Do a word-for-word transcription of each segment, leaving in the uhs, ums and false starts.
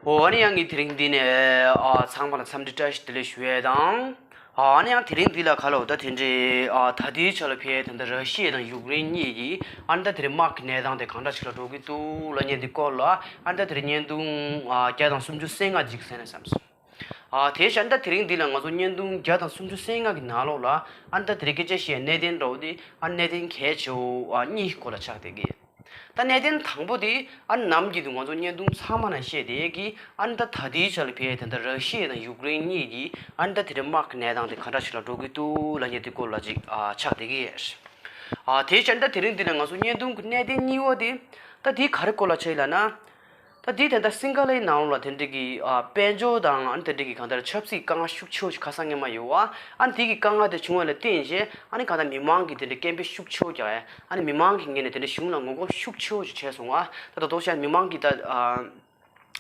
ཨོ་ཨ་ནི་ཡང་ངས་དེ་རིང་འདི་ནས་ཨ་ཚང་མ་ལ་འཚམས་འདྲི་བཀྲ་ཤིས་བདེ་ལེགས་ཞུ་ཡས་དང་། ཨ་ནི་ཡང་དེ་རིང་འདི་ལ་ག་ལ་འོ་ད་དེ་འདྲའི་ཨ་ད་ལྟའི་ཆ་ལ་ཕེ་ད་ལྟ་ར་ཤི་ཡ་དང་ཡུཀ་རེན་གཉིས་ཀྱི་ཨ་ནི་ད་དེ་རིང་དམག་གི་གནས་སྟངས་དེ་གང་འདྲ་ཞིག་ལ་འགྲོ་གི་འདུག་ལབ་མཁན་དེ་སྐོར་ལ་ཨ་ནི་ད་དེ་རིང་བརྙན་ཐུང་ཨ་བརྒྱ་དང་སུམ་ཅུ་སོ་ལྔ་ཅིག་གསན་ན་བསམ་སོང་། ཨ་དེ་བཞིན་ད་དེ་རིང་འདི་ལ་ང་ཚོ་བརྙན་ཐུང་བརྒྱ་དང་སུམ་ཅུ་སོ་ལྔ་གི་ནང་ལོགས་ལ་ཨ་ནི་ད་དེ་རིང་སྐད་ཆ་བཤད་གནད་དོན་འདྲ་བོ་དེ་ཨ་ནི་གནད་དོན་གལ་ཆེ་བོ་ཨ་གཉིས་སྐོར་ལ་ཆགས་བསྡད་ཀྱི་ཡོད། ད་གནད་དོན་དང་པོ་དེ་ཨ་ནི་ནམ་རྒྱུན་དུ་ང་ཚོ་བརྙན་ཐུང་ཚང་མ་ནང་བཤད་བསྡད་ཀྱི་ཨ་ནི་ད་ད་ལྟའི་ཆ་ལ་ཕེ་ད་ལྟ་ར་ཤི་ཡ་དང་ཡུཀ་རེན་གཉིས་ཀྱི་ཨ་ནི་ད་དེ་རིང་དམག་གི་གནས་སྟངས་དེ་ག་འདྲ་ཞིག་ལ་འགྲོ་གི་འདུག་ལབ་མཁན་དེ་སྐོར་ལ་ཅིག་ཨ་ཆགས་བསྡད་ཀྱི་ཡོད། ཨ་དེ་བཞིན་ད་དེ་རིང་འདི་ནས་ང་ཚོ་བརྙན་ཐུང་གི་གནད་དོན་གཉིས་པ་དེ་ད་དེ་ག་རེ་སྐོར་ལ་ཆགས་ཡིན་ལབ་ན། ད་དེ་ད་ལྟ་སིང་ག་ལའི་ནང་ལ་དེ་འདྲ་གི་ཨ་དཔལ་འབྱོར་དང་ཨ་ནི་དེ་འདྲ་གི་གང་ལྟར་ཆབ་སྲིད་དཀའ་ངལ་ཤུགས་ཆེ་བོ་ཞིག་ཁ་སང་སྔོན་མ་ཡོད་བ། ཨ་ནི་དེ་གི་དཀའ་ངལ་དེ་བྱུང་བ་ལ་བརྟེན་བྱས་ཨ་ནི་གང་ལྟར་མི་མང་གིས་དེ་འདྲ་སྐད་འབོད་ཤུགས་ཆེ་བོ་རྒྱག་ཡ། ཨ་ནི་མི་མང་གི་ངོས་ནས་དེ་འདྲ་གཞུང་ལ་ངོ་རྒོལ་ཤུགས་ཆེ་བོ་ཞིག་བྱས་སོང་བ། ད་ད་དུང་བཤད་མི་མང་གིས་ད་ཨ་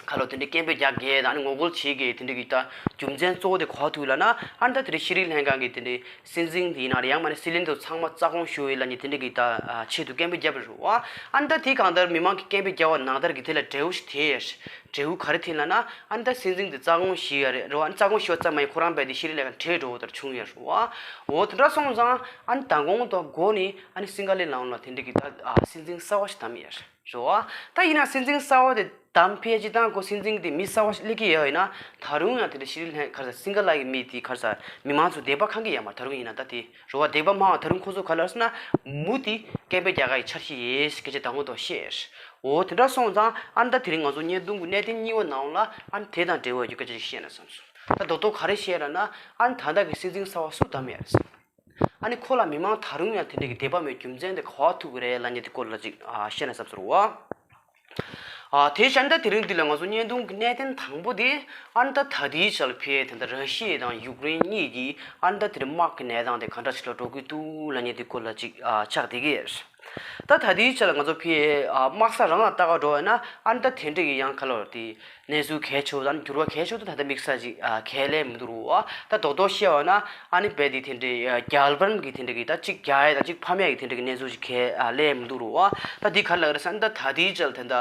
ཁ་ལོ་དེ་འདྲའི་སྐད་འབོད་རྒྱག་གི་ད་ཨ་ནི་ངོ་རྒོལ་བྱེད་ཀྱི་དེ་འདྲ་གི་ད་རྒྱུ་མཚན་གཙོ་བོ་དེ་ག་པར་ཐུག་ལབ་ན། ཨ་ནི་ད་དེ་འདྲའི་ཤེས་རིག་ལྷན་ཁང་གི་དེ་འདྲའི་སྲིད་འཛིན་དེ་ཡིན་ན་རེད། ཡང་མིན་ན་སྲིད་བློན་དེ་ཚང་མ་རྩ་དགོངས་ཞུ་ཡི་ལབ་མཁན་དེ་འདྲ་གི་ད་ཨ་ཆེད་དུ་སྐད་འབོད་བརྒྱབ་པ་རེད་བ། ཨ་ནི་ད་དེའི་གང་ལྟར་མི་མང་གིས་སྐད་འབོད་བརྒྱབ་པ་ནང་ལྟར་གྱི་དེ་ལ་འབྲས་བུ་ཞིག་ཐོན་ཡོད་རེད། འབྲས་བུ་ག་རེ་ཐོན་ལབ་ན། ཨ་ནི་ད་སྲིད་འཛིན་དེ་རྩ་དགོངས་ཞུས་ཡ་རེད་རེད་བ། ཨ་ནི་རྩ་དགོངས་ཞུས་པ་ཙམ་མ་ཡིན་ཁོ་རང་རྦད་དེ་ཤེས་རིག་ལས་ཁང་བྲོས་འགྲོ་བ་ལྟར་བྱུང་ཡོད་རེད་བ། འོ་དེ་འདྲ་སོང་ཙང་ཨ་ནི་མདང་དགོང་དང་འགོ་ནས་ཨ་ནི་སིང་ག་ལའི་ནང་ལ་དེ་འདྲ་གི་ད་ཨ་སྲིད་འཛིན་གསར་བ་ཞིག་བདམས་ཡོད་རེད་བ། ད་ཡིན་ན་སྲིད་འཛིན་གསར་བ་དེ་བདམས་ཕེ་ཅི་དང་ཁོ་སྲིད་འཛིན་དེ་མི་གསར་བ་ཞིག་སླེབས་ཀྱི་ཡོད་ཡིན་ན། ད་རུང་ཡང་དེ་འདྲ་ཤེས་རིག་ལྷན་ཁ་ས་སིང་ག་ལ་གི་མི་དེ་ཁ་ས་མི་མང་ཚོ་དད་པ་ཁེངས་ཀྱི་ཡོད་མ་རེད། ད་རུང་ཡིན་ན་ད་དེ། རེད་བ། དད་པ་མང་བ་ད་རུང་ཁོ་ཚོ་ག་ལབ་ཟེར་ན། མུ་མཐུད་སྐད་འབོད་རྒྱག་གི་འཆར་གཞི་ཡོད་ཟེར་སྐད་ཆ་མདང་དགོང་དག་བཤད། འོ་དེ་འདྲ་སོང་ཙང་ཨ་ནི་ད་དེ་རིང་ང་ཚོ་བརྙན་ཐུང་གི་གནད་དོན་གཉིས་པ་ནང་ལ་ཨ་ནི་དེ་དང་འབྲེལ་བའི་སྐད་ཆ་ཞིག་བཤད་ན་བསམ་སོང་། ད་རྡོག་རྡོག་ག་རེ་བཤད་ལབ་ན། ཨ་ནི་ད་ལྟ་གི་སྲིད་འཛིན་གསར་བ་སུ་བདམས་ཡོད་རེད་ཟེར། ཨ་ནི་ཁོ་ལ་མི་མང་ད་རུང་ཡང་དེ་འདྲ་གི་དད་པ་མེད་རྒྱུ་མཚན་དེ་ག་པར་ཐུག་གི་རེད་ལབ་མཁན་དེ་སྐོར་ལ་ཅིག་ཨ་བཤད་ན་བསམ་སོང་རེད་བ། ཨ་དེ་བཞིན་ད་དེ་རིང་འདི་ལ་ང་ཚོ་བརྙན་ཐུང་གི་གནད་དོན་དང་པོ་དེ་ཨ་ནི་ད་ད་ལྟའི་ཆར་ལ་ཕེ་ད་ལྟ་ར་ཤི་ཡ་དང་ཡུཀ་རེན་གཉིས་ཀྱི་ཨ་ནི་ད་དེ་རིང་དམག་གི་གནས་སྟངས་དེ་ག་འདྲ་ཞིག་ལ་འགྲོ་གི་འདུག་ལབ་མཁན་དེ་སྐོར་ལ་ཅིག་ཨ་ཆགས་བསྡད་ཀྱི་ཡོད། ད་ད་ལྟའི་ཆར་ལ་ང་ཚོ་ཕེ་ཨ་དམག་ས་རང་ལ་ལྟ་ག་འགྲོ་བ་ན་ཨ་ནི་ད་དེ་འདྲ་གི་ཡང་ག་ལོར་དེ་གནས་ཚུལ་གལ་ཆེ་བོ་དང་འགྱུར་བ་གལ་ཆེ་བོ་དང་ད་ལྟ་དམིགས་བསལ་ཅིག་ཨ་གལ་ལས་མི་འདུག་རུ་བ། ད་རྡོག་རྡོག་བཤད་པ་ན་ཨ་ནི་རྦད་དེ་དེ་འདྲའི་རྒྱལ་ཕམ་གྱི་དེ་འདྲ་གི་ད་གཅིག་རྒྱག་ཡས་དང་གཅིག་ཕམ་ཡས་ཀྱི་དེ་འདྲ་གི་གནས་ཚུལ་ཅིག་གལ་ཨ་ལས་མི་འདུག་རུ་བ། ད་འདི་ག་རེ་ལབ་རེད་ཟེར་ན། ད་ད་ལྟའི་ཆར་ད་ལྟ་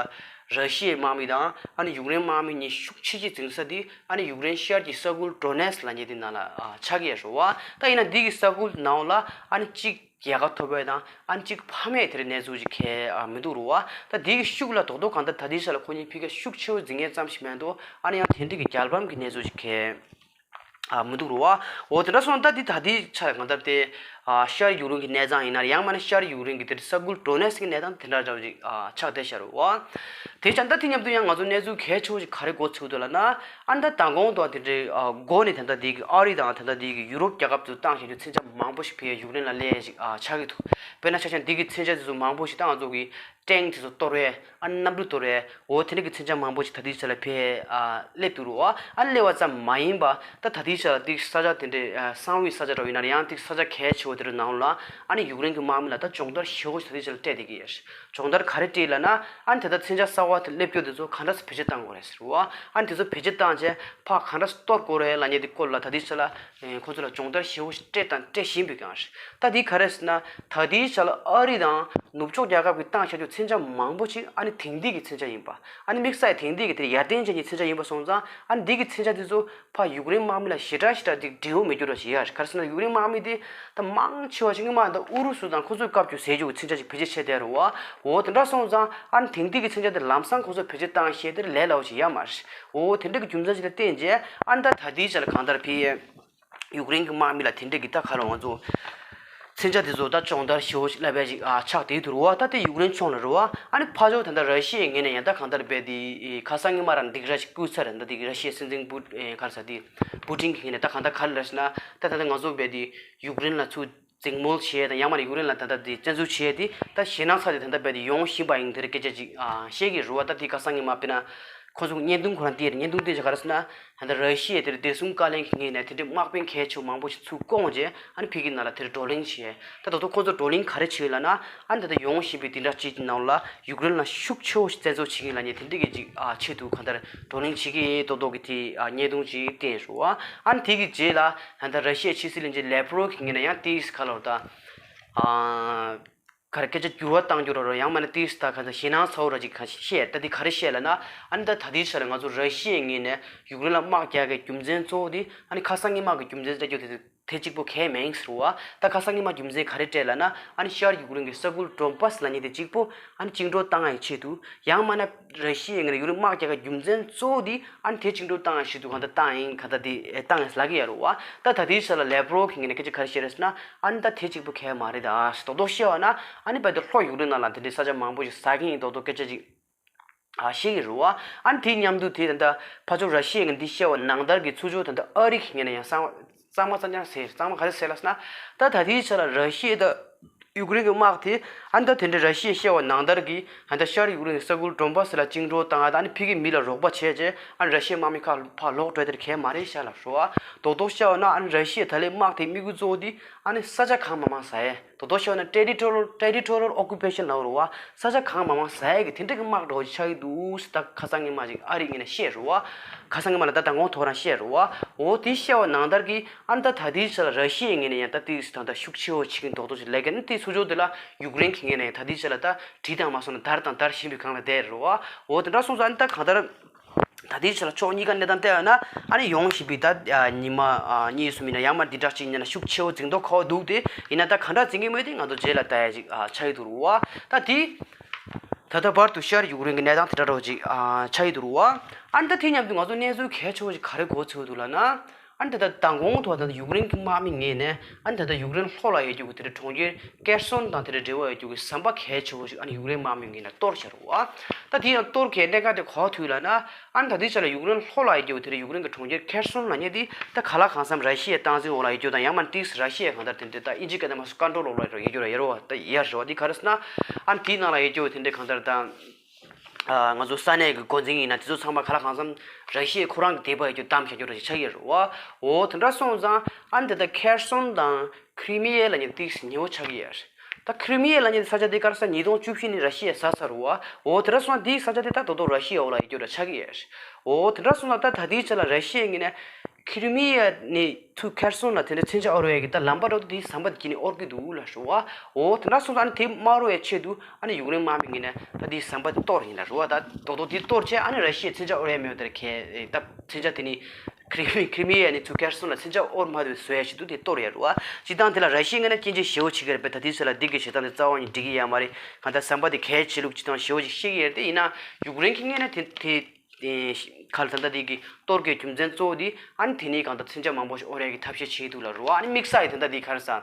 ར་ཤི་ཡའི་དམག་མི་དང་ཨ་ནི་ཡུཀ་རེན་དམག་མི་གཉིས་ཤུགས་ཆེ་ཆེ་འཛིང་ས་དེ་ཨ་ནི་ཡུཀ་རེན་ཤར་གྱི་ས་ཁུལ་ཌོ་ནེ་སི་ལབ་མཁན་དེ་ནང་ལ་ཨ་ཆགས་ཀྱི་ཡོད་རུ་བ། ད་ཡིན་ན་འདི་གི་ས་ཁུལ་ནང་ལ་ཨ་ནི་གཅིག་རྒྱལ་ཁ་ཐོབ་པའི་དང་ཨ་ནི་གཅིག་ཕམ་ཡས་དེ་འདྲའི་གནས་ཚུལ་ཅིག་གལ་ཨ་མི་འདུག་རུ་བ། ད་འདི་གི་ཤུགས་ལ་རྡོག་རྡོག་གང་ལྟར་ད་ལྟའི་ཆར་ལ་ཁོ་གཉིས་ཕ་གིར་ཤུགས་ཆེ་བོ་འཛིང་མཁན་ཙམ་ཞིག་མེད་འདུག་ཨ་ནི་ཡང་དེ་འདྲ་གི་རྒྱལ་ཕམ་གྱི་གནས་ཚུལ་ཞིག་གལ་ཨ་མི་འདུག་རུ་བ། འོ་དེ་འདྲ་སོང་ད་འདི་ད་ལྟའི་ཆར་གང་ལྟར་དེ་ཨ་ཤར་ཡུཀ་རེན་གྱི་གནས་སྟངས་ཡིན་ན་ཡང་མིན་ན་ཤར་ཡུཀ་རེན་གྱི་དེ་ས་ཁུལ་ཌོ་ནེ་སི་ཀི་གནས་སྟངས་དེ་འདྲ་འདྲ་བོ་ཞིག་ཨ་ཆགས་བསྡད་ཤག་རུ་བ། དེ་ཙང་ད་དེ་མཉམ་དུ་ཡང་ང་ཚོ་གནས་ཚུལ་གལ་ཆེ་བོ་ཞིག་ག་རེ་གོ་ཚུགས་འདུག་ལབ་ན། ཨ་ནི་ད་མདང་དགོང་དང་དེ་འདྲའི་ཨ་འགོ་ནས་ད་ལྟ་འདི་གི་ཨ་རི་དང་ད་ལྟ་འདི་གི་ཡུ་རོབ་རྒྱལ་ཁབ་ཚོ་བཏང་བཞིན་དུ་མཚོན་ཆ་མང་པོ་ཞིག་ཕེ་ཡུཀ་རེན་ལ་སླེབས་ཞིག་ཨ་ཆགས་ཀྱི་འདུག་དཔེར་ན་ཆ་བཞག་འདི་གི་མཚོན་ཆ་དེ་ཚོ་མང་པོ་ཞིག་ད་ང་ཚོ་གི་ཊེང་དེ་ཚོ་གཏོར་བས། ཨ་ནི་གནམ་གྲུ་གཏོར་བས། འོ་དེ་འདྲ་གི་མཚོན་ཆ་མང་པོ་ཞིག་ད་ལྟའི་ཆ་ལ་ཕེ་ཨ་སླེབས་འདུག་རུ་བ། ཨ་ནི་སླེབས་པ་ཙམ་མ་ཡིན་པ་ད་ད་ལྟའི་ཆ་ལ་འདི་ས་ཆ་དེ་འདྲའི་ཨ་གསང་བའི་ས་ཆ་འདྲ་བོ་ཡིན་ན་ཡང་འདི་ས་ཆ་གལ་ཆེ་བོ་དེ་འདྲའི་ནང་ལ་ཨ་ནི་ཡུཀ་རེན་གྱི་དམག་མི་ལ་ད་སྦྱོང་བརྡར་ཞེ་པོ་ཞིག་ད་ལྟའི་ཆ་ལ་སྤྲད་བསྡད་ཀྱི་ཡོད། སྦྱོང་བརྡར་ག་རེ་སྤྲད་ལབ་ན། ཨ་ནི་ད་ལྟ་མཚོན་ཆ་གསར་པ་དེ་སླེབས་རྒྱུ་དེ་ཚོ་ག་འདྲ་སེ་བེད་སྤྱོད་བཏང་དགོས་རེད་ཟེར་བ། ཨ་ནི་དེ་ཚོ་བེད་སྤྱོད་བཏང་བྱས་ཕར་ག་འདྲ་སེ་གཏོར་དགོས་རེད་ལབ་མཁན་དེ་སྐོར་ལ་ད་ལྟའི་ཆ་ལ་ཨེ་ཁོ་ཚོ་ལ་སྦྱོང་བརྡར་ཞེ་པོ་ཞིག་སྤྲད་དང་སྤྲད་བཞིན་པའི་སྒང་རེད། ད་འདི་ག་རེ་ཟེར་ན། ད་ལྟའི་ཆ་ལ་ཨ་རི་དང་ནུབ་ཕྱོགས་རྒྱལ་ཁབ་ཀྱིས་བཏང་བཞག་རྒྱུ་མཚོན་ཆ་མང་པོ་ཞིག་ཨ་ནི་དེང་དུས་ཀྱི་མཚོན་ཆ་ཡིན་པ། ཨ་ནི་དམིགས་བསལ་དེང་དུས་ཀྱི་དེ་ཡར་ཐོན་ཅན་གྱི་མཚོན་ཆ་ཡིན་པ་སོང་ཙང་ཨ་ནི་འདི་གི་མཚོན་ཆ་དེ་ཚོ་ཕར་ཡུཀ་རེན་དམག་མི་ལ་ཞེ་དྲག་ཞེ་དྲག་འདི་འབྲས་བུ་མེད་རྒྱུ་འདྲ་ཞིག་ཡོད་རེད། ག་རེ་ཟེར་ན་ཡུཀ་རེན་དམག་མི་དེ་ད་མང་ཆེ་བ་ཞིག་སྔོན་མ་ད་ཨུ་རུ་སུ་དང་ཁོ་ཚོས་བཀབ་རྒྱུ་ཟེར་རྒྱུ་གི་མཚོན་ཆ་ཞིག་བེད་སྤྱོད་བྱས་བསྡད་རེད་བ། འོ་དེ་འདྲ་སོང་ཙང་ཨ་ནི་དེང་དུས་ཀྱི་མཚོན་ཆ་དེ་ལམ་སང་ཁོ་ཚོས་བེད་སྤྱོད་བཏང་ཤེས་དེར་ལས་སླ་བོ་ཞིག་ཡོད་མ་རེད། འོ་དེ་འདྲ་གི་རྒྱུ་མཚན་ཞིག་ལ་བརྟེན་བྱས་ཨ་ནི་ད་ད་ལྟའི་ཆ་ལ་གང་ལྟར་ཕི་ཡུཀ་རེན་གྱི་དམག་མི་ལ་དེ་འདྲ་གི་ད་ག་ལ་ང་ཚོ་མཚོན་ཆ་དེ་ཚོ་ད་སྦྱོང་བརྡར་ཞེ་པོ་ཞིག་བསླབ་པ་ཞིག་ཨ་ཆགས་བསྡད་འདུག་རུ་བ། ད་དེ་ཡུཀ་རེན་ཕྱོགས་ལ་རུ་བ། ཨ་ནི་ཕར་ཕྱོགས་ད་ལྟ་ར་ཤི་ཡའི་ངོས་ནས་ཡང་ད་གང་ལྟར་རྦད་དེ་ཁ་སང་སྔོན་མ་རང་སྡིགས་ར་ཞིག་བསྐུལ་ཚར་རེད། ད་དེ་ར་ཤི་ཡའི་སྲིད་འཛིན་པུ་ཨེ་ག་རེ་ཟེར་དེ་པུ་ཏིན་གྱི་ངོས་ནས་ད་གང་ལྟར་ག་རེ་ལབ་ཟེར་ན། ད་ད་ལྟ་ང་ཚོ་རྦད་དེ་ཡུཀ་རེན་ལ་ཚུར་འཛིང་མོལ་བྱས་དང་ཡང་མ་རེད་ཡུཀ་རེན་ལ་ད་ལྟ་དེ་བཙན་འཛུལ་བྱས་དེ་ད་ཞེད་སྣང་ཚ་དེ་ད་ལྟ་རྦད་དེ་ཡོང་བཞིན་པ་ཡིན་དེ་རེད་སྐད་ཆ་ཅིག་ཨ་བཤད་ཀྱི་རུ་བ། ད་དེ་ཁ་སང་སྔོན་མ་དཔེར་ན། ཁོ་ཚོ་བརྙན་ཐུང་ཁོ་རང་བལྟས་རེད། བརྙན་ཐུང་བལྟས་བྱས་ག་རེ་ཟེར་ན། ད་ལྟ་ར་ཤི་ཡས་དེར་བདེ་སྲུང་བཀའ་བློན་གྱི་ངོས་ནས་དེ་འདྲའི་དམག་དཔོན་གལ་ཆེ་བ་མང་པོ་ཞིག་ཚུར་བསྐོངས་རྗེས་ཨ་ནི་ཕ་གི་ནང་ལ་དེར་བགྲོ་གླེང་བྱས། ད་ད་དུང་ཁོ་ཚོ་བགྲོ་གླེང་ག་རེ་བྱས་ཡོད་ལབ་ན། ཨ་ནི་ད་ལྟ་ཡོང་བཞིན་པའི་དེ་འདྲ་ཅིག་གི་ནང་ལ་ཡུཀ་རེན་ལ་ཤུགས་ཆེ་བོ་ཞིག་བཙན་འཛུལ་བྱེད་ཀྱི་ཡིན་ལབ་མཁན་དེ་འདྲ་གི་ཅིག་ཨ་ཆེད་དུ་གང་ལྟར་བགྲོ་གླེང་བྱེད་ཀྱི་ཡོད་མདོག་མདོག་གི་དེ་ཨ་བརྙན་ཐུང་ཅིག་བསྟན་ཡོད་རེད་བ། ཨ་ནི་དེ་གི་རྗེས་ལ་ད་ལྟ་ར་ཤི་ཡའི་ཕྱི་སྲིད་བློན་ཆེན་ལེབ་རོབ་ཀྱི་ངོས་ནས་ཡང་དེའི་ཁ་ལོ་ད་ཨ། ག་རེ་སྐད་ཆ་འགྱུར་བ་གཏང་རྒྱུ་རེད་རོ། ཡང་མིན་ན་ཏིས་ད་ག་ཚོད་ཞེད་སྣང་ཚ་བོ་ར་ཅིག་ག་བཤད་ད་འདི་ག་རེ་བཤད་ལབ་ན། ཨ་ནི་ད་ད་ལྟའི་ཆ་ལ་ང་ཚོ་ར་ཤི་ཡའི་ངོས་ནས་ཡུཀ་རེན་ལ་དམག་རྒྱག་གི་རྒྱུ་མཚན་གཙོ་བོ་དེ་ཨ་ནི་ཁ་སང་ཉི་མ་གི་རྒྱུ་མཚན་སྤྲད་རྒྱུ་དེ་དེ་གཅིག་པོ་གལ་མེད་ཟེར་བ། ད་ཁ་སང་ཉི་མ་རྒྱུ་མཚན་ག་རེ་སྤྲད་ལབ་ན། ཨ་ནི་ཤར་ཡུཀ་རེན་གྱི་ས་ཁུལ་ཌོན་པཱས་ལབ་མཁན་དེ་གཅིག་པོ་ཨ་ནི་བཅིངས་འགྲོལ་བཏང་ཡའི་ཆེད་དུ། ཡང་མིན་ན་ར་ཤི་ཡའི་ངོས་ནས་ཡུཀ་རེན་དམག་རྒྱག་གི་རྒྱུ་མཚན་གཙོ་བོ་དེ་ཨ་ནི་དེ་བཅིངས་འགྲོལ་བཏང་ཡའི་ཆེད་དུ་གང་ལྟར་བཏང་ཡིན་གང་ལྟར་དེ་བཏང་ཡིན་ལབ་ཀྱི་ཡོད་རེད་བ། ད་ད་ལྟའི་ཆ་ལ་ལེབ་རོབ་ཀྱི་ངོས་ནས་སྐད་ཆ་ག་རེ་བཤད་རེད་ཟེར་ན། ཨ་ནི་ད་དེ་གཅིག་པོ་གལ་མ་རེད། ད་རྡོག་རྡོག་བཤད་པ་ན་ཨ་ནི་རྦད་དེ་ལྷོ་ཡུཀ་རེན་ནང་ལ་དེ་འདྲའི་ས་ཆ་མང་པོ་ཞིག་ཟ་གི་ཡིན་རྡོག་རྡོག་སྐད་ཆ་ཅིག་ཨ་བཤད་ཀྱི་རེད་བ། ཨ་ནི་དེའི་མཉམ་དུ་དེ་ད་ལྟ་ཕར་ཕྱོགས་ར་ཤི་ཡའི་ངོས་ནས་འདི་བཤད་པ་ནང་ལྟར་གྱི་ཚུར་ཕྱོགས་ད་ལྟ་ཨ་རི་གི་ངོས་ནས་ཡང་གཙང་མ་གཙང་མ་གཙང་རྐྱང་ཟེར། གཙང་མ་ག་རེ་ཟེར་ལབ་ཟེར་ན། ད་ད་ལྟའི་ཆ་ལ་ར་ཤི་ཡ་ད་ཡུཀ་རེན་གྱི་དམག་དེ་ཨ་ནི་ད་དེ་འདྲའི་ར་ཤི་ཡས་བཤད་པ་ནང་ལྟར་གྱི་ཨ་ནི་ད་ཤར་ཡུཀ་རེན་གྱི་ས་ཁུལ་ཌོན་པཱས་ལ་བཅིངས་འགྲོལ་བཏང་ཡ། ད་ཨ་ནི་ཕ་གིའི་མི་ལ་རོགས་པ་བྱས་རྗེས་ཨ་ནི་ར་ཤི་ཡའི་དམག་མི་ཁག་ཕར་ལོག་འགྲོ་དེར་གལ་མ་རེད་ཤག་ལབ་རེད་བ། རྡོག་རྡོག་བཤད་པ་ན་ཨ་ནི་ར་ཤི་ཡས་ད་ལན་དམག་དེའི་དམིགས་ཡུལ་གཙོ་བོ་དེ་ཨ་ནི་ས་ཆ་གང་མང་མང་ཟ་ཡས། རྡོག་རྡོག་བཤད་པ་ན་territorial territorial occupation ལབ་རེད་བ། ས་ཆ་གང་མང་མང་ཟ་ཡས་ཀྱི་དེ་འདྲ་གི་དམག་འདྲ་བོ་ཅིག་ཆགས་ཀྱི་འདུག་ཟེར། ད་ཁ་སང་ཉི་མ་ཅིག་ཨ་རིའི་ངོས་ནས་བཤད་རེད་བ། ཁ་སང་ཉི་མ་ལ་ད་མདང་དགོང་ཐོག་རང་བཤད་རེད་བ། འོ་དེ་བཤད་པ་ནང་ལྟར་གྱི་ཨ་ནི་ད་ད་ལྟའི་ཆ་ལ་ར་ཤི་ཡའི་ངོས་ནས་ཡང་ད་ཏིས་ད་ལྟ་ཤུགས་ཆེ་བོ་བྱེད་ཀྱི་རྡོག་རྡོག་ཅིག་ལབ་ཀྱི། ཨ་ནི་དེ་ཚུར་ཕྱོགས་དེ་ལ་ཡུཀ་རེན་གྱི་ངོས་ནས་ད་ལྟའི་ཆ་ལ་ད་བྲིས་དང་མ་སོང་ན་དར་དང་དར་བཞིན་པའི་སྒང་ལ་བསྡད་རེད་བ། འོ་དེ་འདྲ་སོང་ཙང་ཨ་ནི་ད་གང་ལྟར་ད་ལྟའི་ཆ་ལ་ཕྱོགས་གཉིས་ཀ་གནས་སྟངས་བལྟས་ཡོང་ན་ཨ་ནི་ཡོང་བཞིན་པའི་ད་ཉི་མ་གཉིས་གསུམ་ཡིན་ན་ཡང་མ་འདི་འདྲ་ཅིག་ཡིན་ན་ཤུགས་ཆེ་བོ་འཛིང་མདོག་ཁ་བོ་འདུག་སྟེ། ཡིན་ན་ད་གང་འདྲ་འཛིང་གི་མེད་དེ་ང་ཚོ་རྗེས་ལ་ལྟ་ཡ་ཅིག་ཆགས་ཀྱི་འདུག་རེད་བ། ད་དེ། ད་ལྟ་བར་དུ་ཤར་ཡུཀ་རེན་གྱི་གནས་སྟངས་དེ་འདྲ་འདྲ་བོ་ཅིག་ཨ་ཆགས་ཡི་འདུག་རེད་བ། ཨ་ནི་ད་དེ་མཉམ་དུ་ང་ཚོ་གནས་ཚུལ་གལ་ཆེ་བོ་ཞིག་ག་རེ་གོ་ཚོད་འདུག་ལབ་ན། ཨ་ནི་ད་ལྟ་མདང་དགོང་ཐོག་ད་ལྟ་ཡུཀ་རེན་གྱི་དམག་མི་ངོས་ནས་ཨ་ནི་ད་ལྟ་ཡུཀ་རེན་ལྷོ་ལ་ཡོད་རྒྱུ་གི་དེ་འདྲ་གྲོང་ཁྱེར་ཀེར་སོན་དང་དེ་འདྲ་འབྲེལ་བ་ཡོད་རྒྱུ་གི་ཟམ་པ་གལ་ཆེ་བོ་ཞིག་ཨ་ནི་ཡུཀ་རེན་དམག་མི་ངོས་ནས་གཏོར་བཞག་རེད་བ། ད་དེ་ཡང་གཏོར་གྱི་གནད་འགག་དེ་ག་པར་ཐུག་ལབ་ན། ཨ་ནི་ད་ལྟའི་ཆ་ལ་ཡུཀ་རེན་ལྷོ་ལ་ཡོད་རྒྱུ་དེ་འདྲ་ཡུཀ་རེན་གྱི་གྲོང་ཁྱེར་ཀེར་སོན་ལབ་མཁན་དེ་ད་ག་ལ་གང་འཚམ་ར་ཤི་ཡའི་སྟངས་འཛིན་འོག་ལ་ཡོད་རྒྱུ་དང་ཡང་མ་ཏིས་ར་ཤི་ཡའི་གང་ལྟར་དེ་འདྲ་ད་ཨིན་ཇིའི་སྐད་དང་མ་སོ་ཀོན་ཊོལ་འོག་ལ་ཡོད་རྒྱུ་ར་ཡོད་རེད་བ། ད་ཡར་རེད་བ། འདི་ག་རེ་ཟེར་ན། ཨ་ནི་དེའི་ནང་ལ་ཡོད་རྒྱུ་དེ་འདྲ་གང་ལྟར་ད། ཨ་ང་ཚོ་ས་གནས་ཀྱི་འགོ་འཛིན་ཡིན་ན་དེ་ཚོ་ཚང་མ་ག་ལ་གང་འཚམ་ར་ཤི་ཡའི་ཁོ་རང་གི་དད་པ་ཡོད་རྒྱུ་གཏམ་བཤད་རྒྱུ་ར་ཞིག་ཆགས་ཡོད་རེད་བ། འོ་དེ་འདྲ་སོང་ཙང་ཨ་ནི་དེ་ད་ཁེར་སོན་དང་ཁི་རི་མི་ཡ་ལབ་མཁན་ཏིས་ཉེ་བོ་ཆགས་ཀྱི་ཡོད་རེད། ད་ཁི་རི་མི་ཡ་ལབ་མཁན་ས་ཆ་དེ་ག་རེ་ཟེར་ཉིས་སྟོང་བཅུ་བཞི་ནས་ར་ཤི་ཡས་ཟ་ཚར་རེད་བ། འོ་དེ་འདྲ་སོང་ཙང་དེའི་ས་ཆ་དེ་ད་དོ་དོ་ར་ཤི་ཡའི་འོག་ལ་ཡོད་རྒྱུ་ར་ཆགས་ཀྱི་ཡོད་རེད། འོ་དེ་འདྲ་སོང་ཙང་ད་ད་ལྟའི་ཆ་ལ་ར་ཤི་ཡའི་ངོས་ནས། ཁི་རི་མི་ཡ་ནས་ཚུར་ཁེར་སོན་ལ་དེ་འདྲ་མཚོན་ཆ་དབོར་བའི་གི་ད་ལམ་པ་འདྲ་བོ་དེ་ཟམ་པ་དེ་གྱིས་ནས་དབོར་གི་འདུག་ལབ་རེད་བ། འོ་དེ་འདྲ་སོང་ཙང་ཨ་ནི་དེ་མ་དབོར་བའི་ཆེད་དུ་ཨ་ནི་ཡུཀ་རེན་དམག་མི་ངོས་ནས་ད་དེ་ཟམ་པ་དེ་གཏོར་ཡིན་ལབ་རེད་བ། ད་རྡོག་རྡོག་དེ་གཏོར་བྱས་ཨ་ནི་ར་ཤི་ཡས་མཚོན་ཆ་དབོར་ཡ་མེད་པ་དེར་ཁེ་ད་མཚོན་ཆ་དེ་ནི་ཁི་རི་མི་ཁི་རི་མི་ཡ་ནས་ཚུར་ཁེར་སོན་ལ་མཚོན་ཆ་དབོར་མ་ཐུབ་པའི་བཟོ་ཡ་ཞིག་འདུག་དེ་གཏོར་ཡ་རེད་བ། སྤྱིར་བཏང་དེ་ལ་ར་ཤི་ཡའི་ངོས་ནས་སྐྱོན་བརྗོད་ཞེ་བོ་བྱེད་ཀྱི་རེད་པས། ད་དེ་ཚོ་ལ་འདི་གི་བྱེད་སྟངས་དེ་རྩ་བ་ནས་འགྲིག་གི་ཡོད་མ་རེད། གང་ལྟར་ཟམ་པ་དེ་གལ་ཆེ་ལུགས་ཅིག་དང་ཞེ་བོ་ཅིག་བཤད་ཀྱི་ཡོད་རེད་དེ། ཡིན་ན་ཡུཀ་རེན་གྱི་ངོས་ནས་དེ་དེ། དེ་ག་ལ་ད་ལྟ་དེ་གི་གཏོར་གྱི་རྒྱུ་མཚན་གཙོ་བོ་དེ་ཨ་ནི་དེ་ནས་གང་ལྟར་མཚོན་ཆ་མང་པོ་ཞིག་དབོར་ཡ་གི་ཐབས་ཤེས་བྱེད་ཀྱི་འདུག་ལབ་རེད་བ། ཨ་ནི་དམིགས་བསལ་ཡིན་ད་ལྟ་དེ་ག་རེ་ཟེར།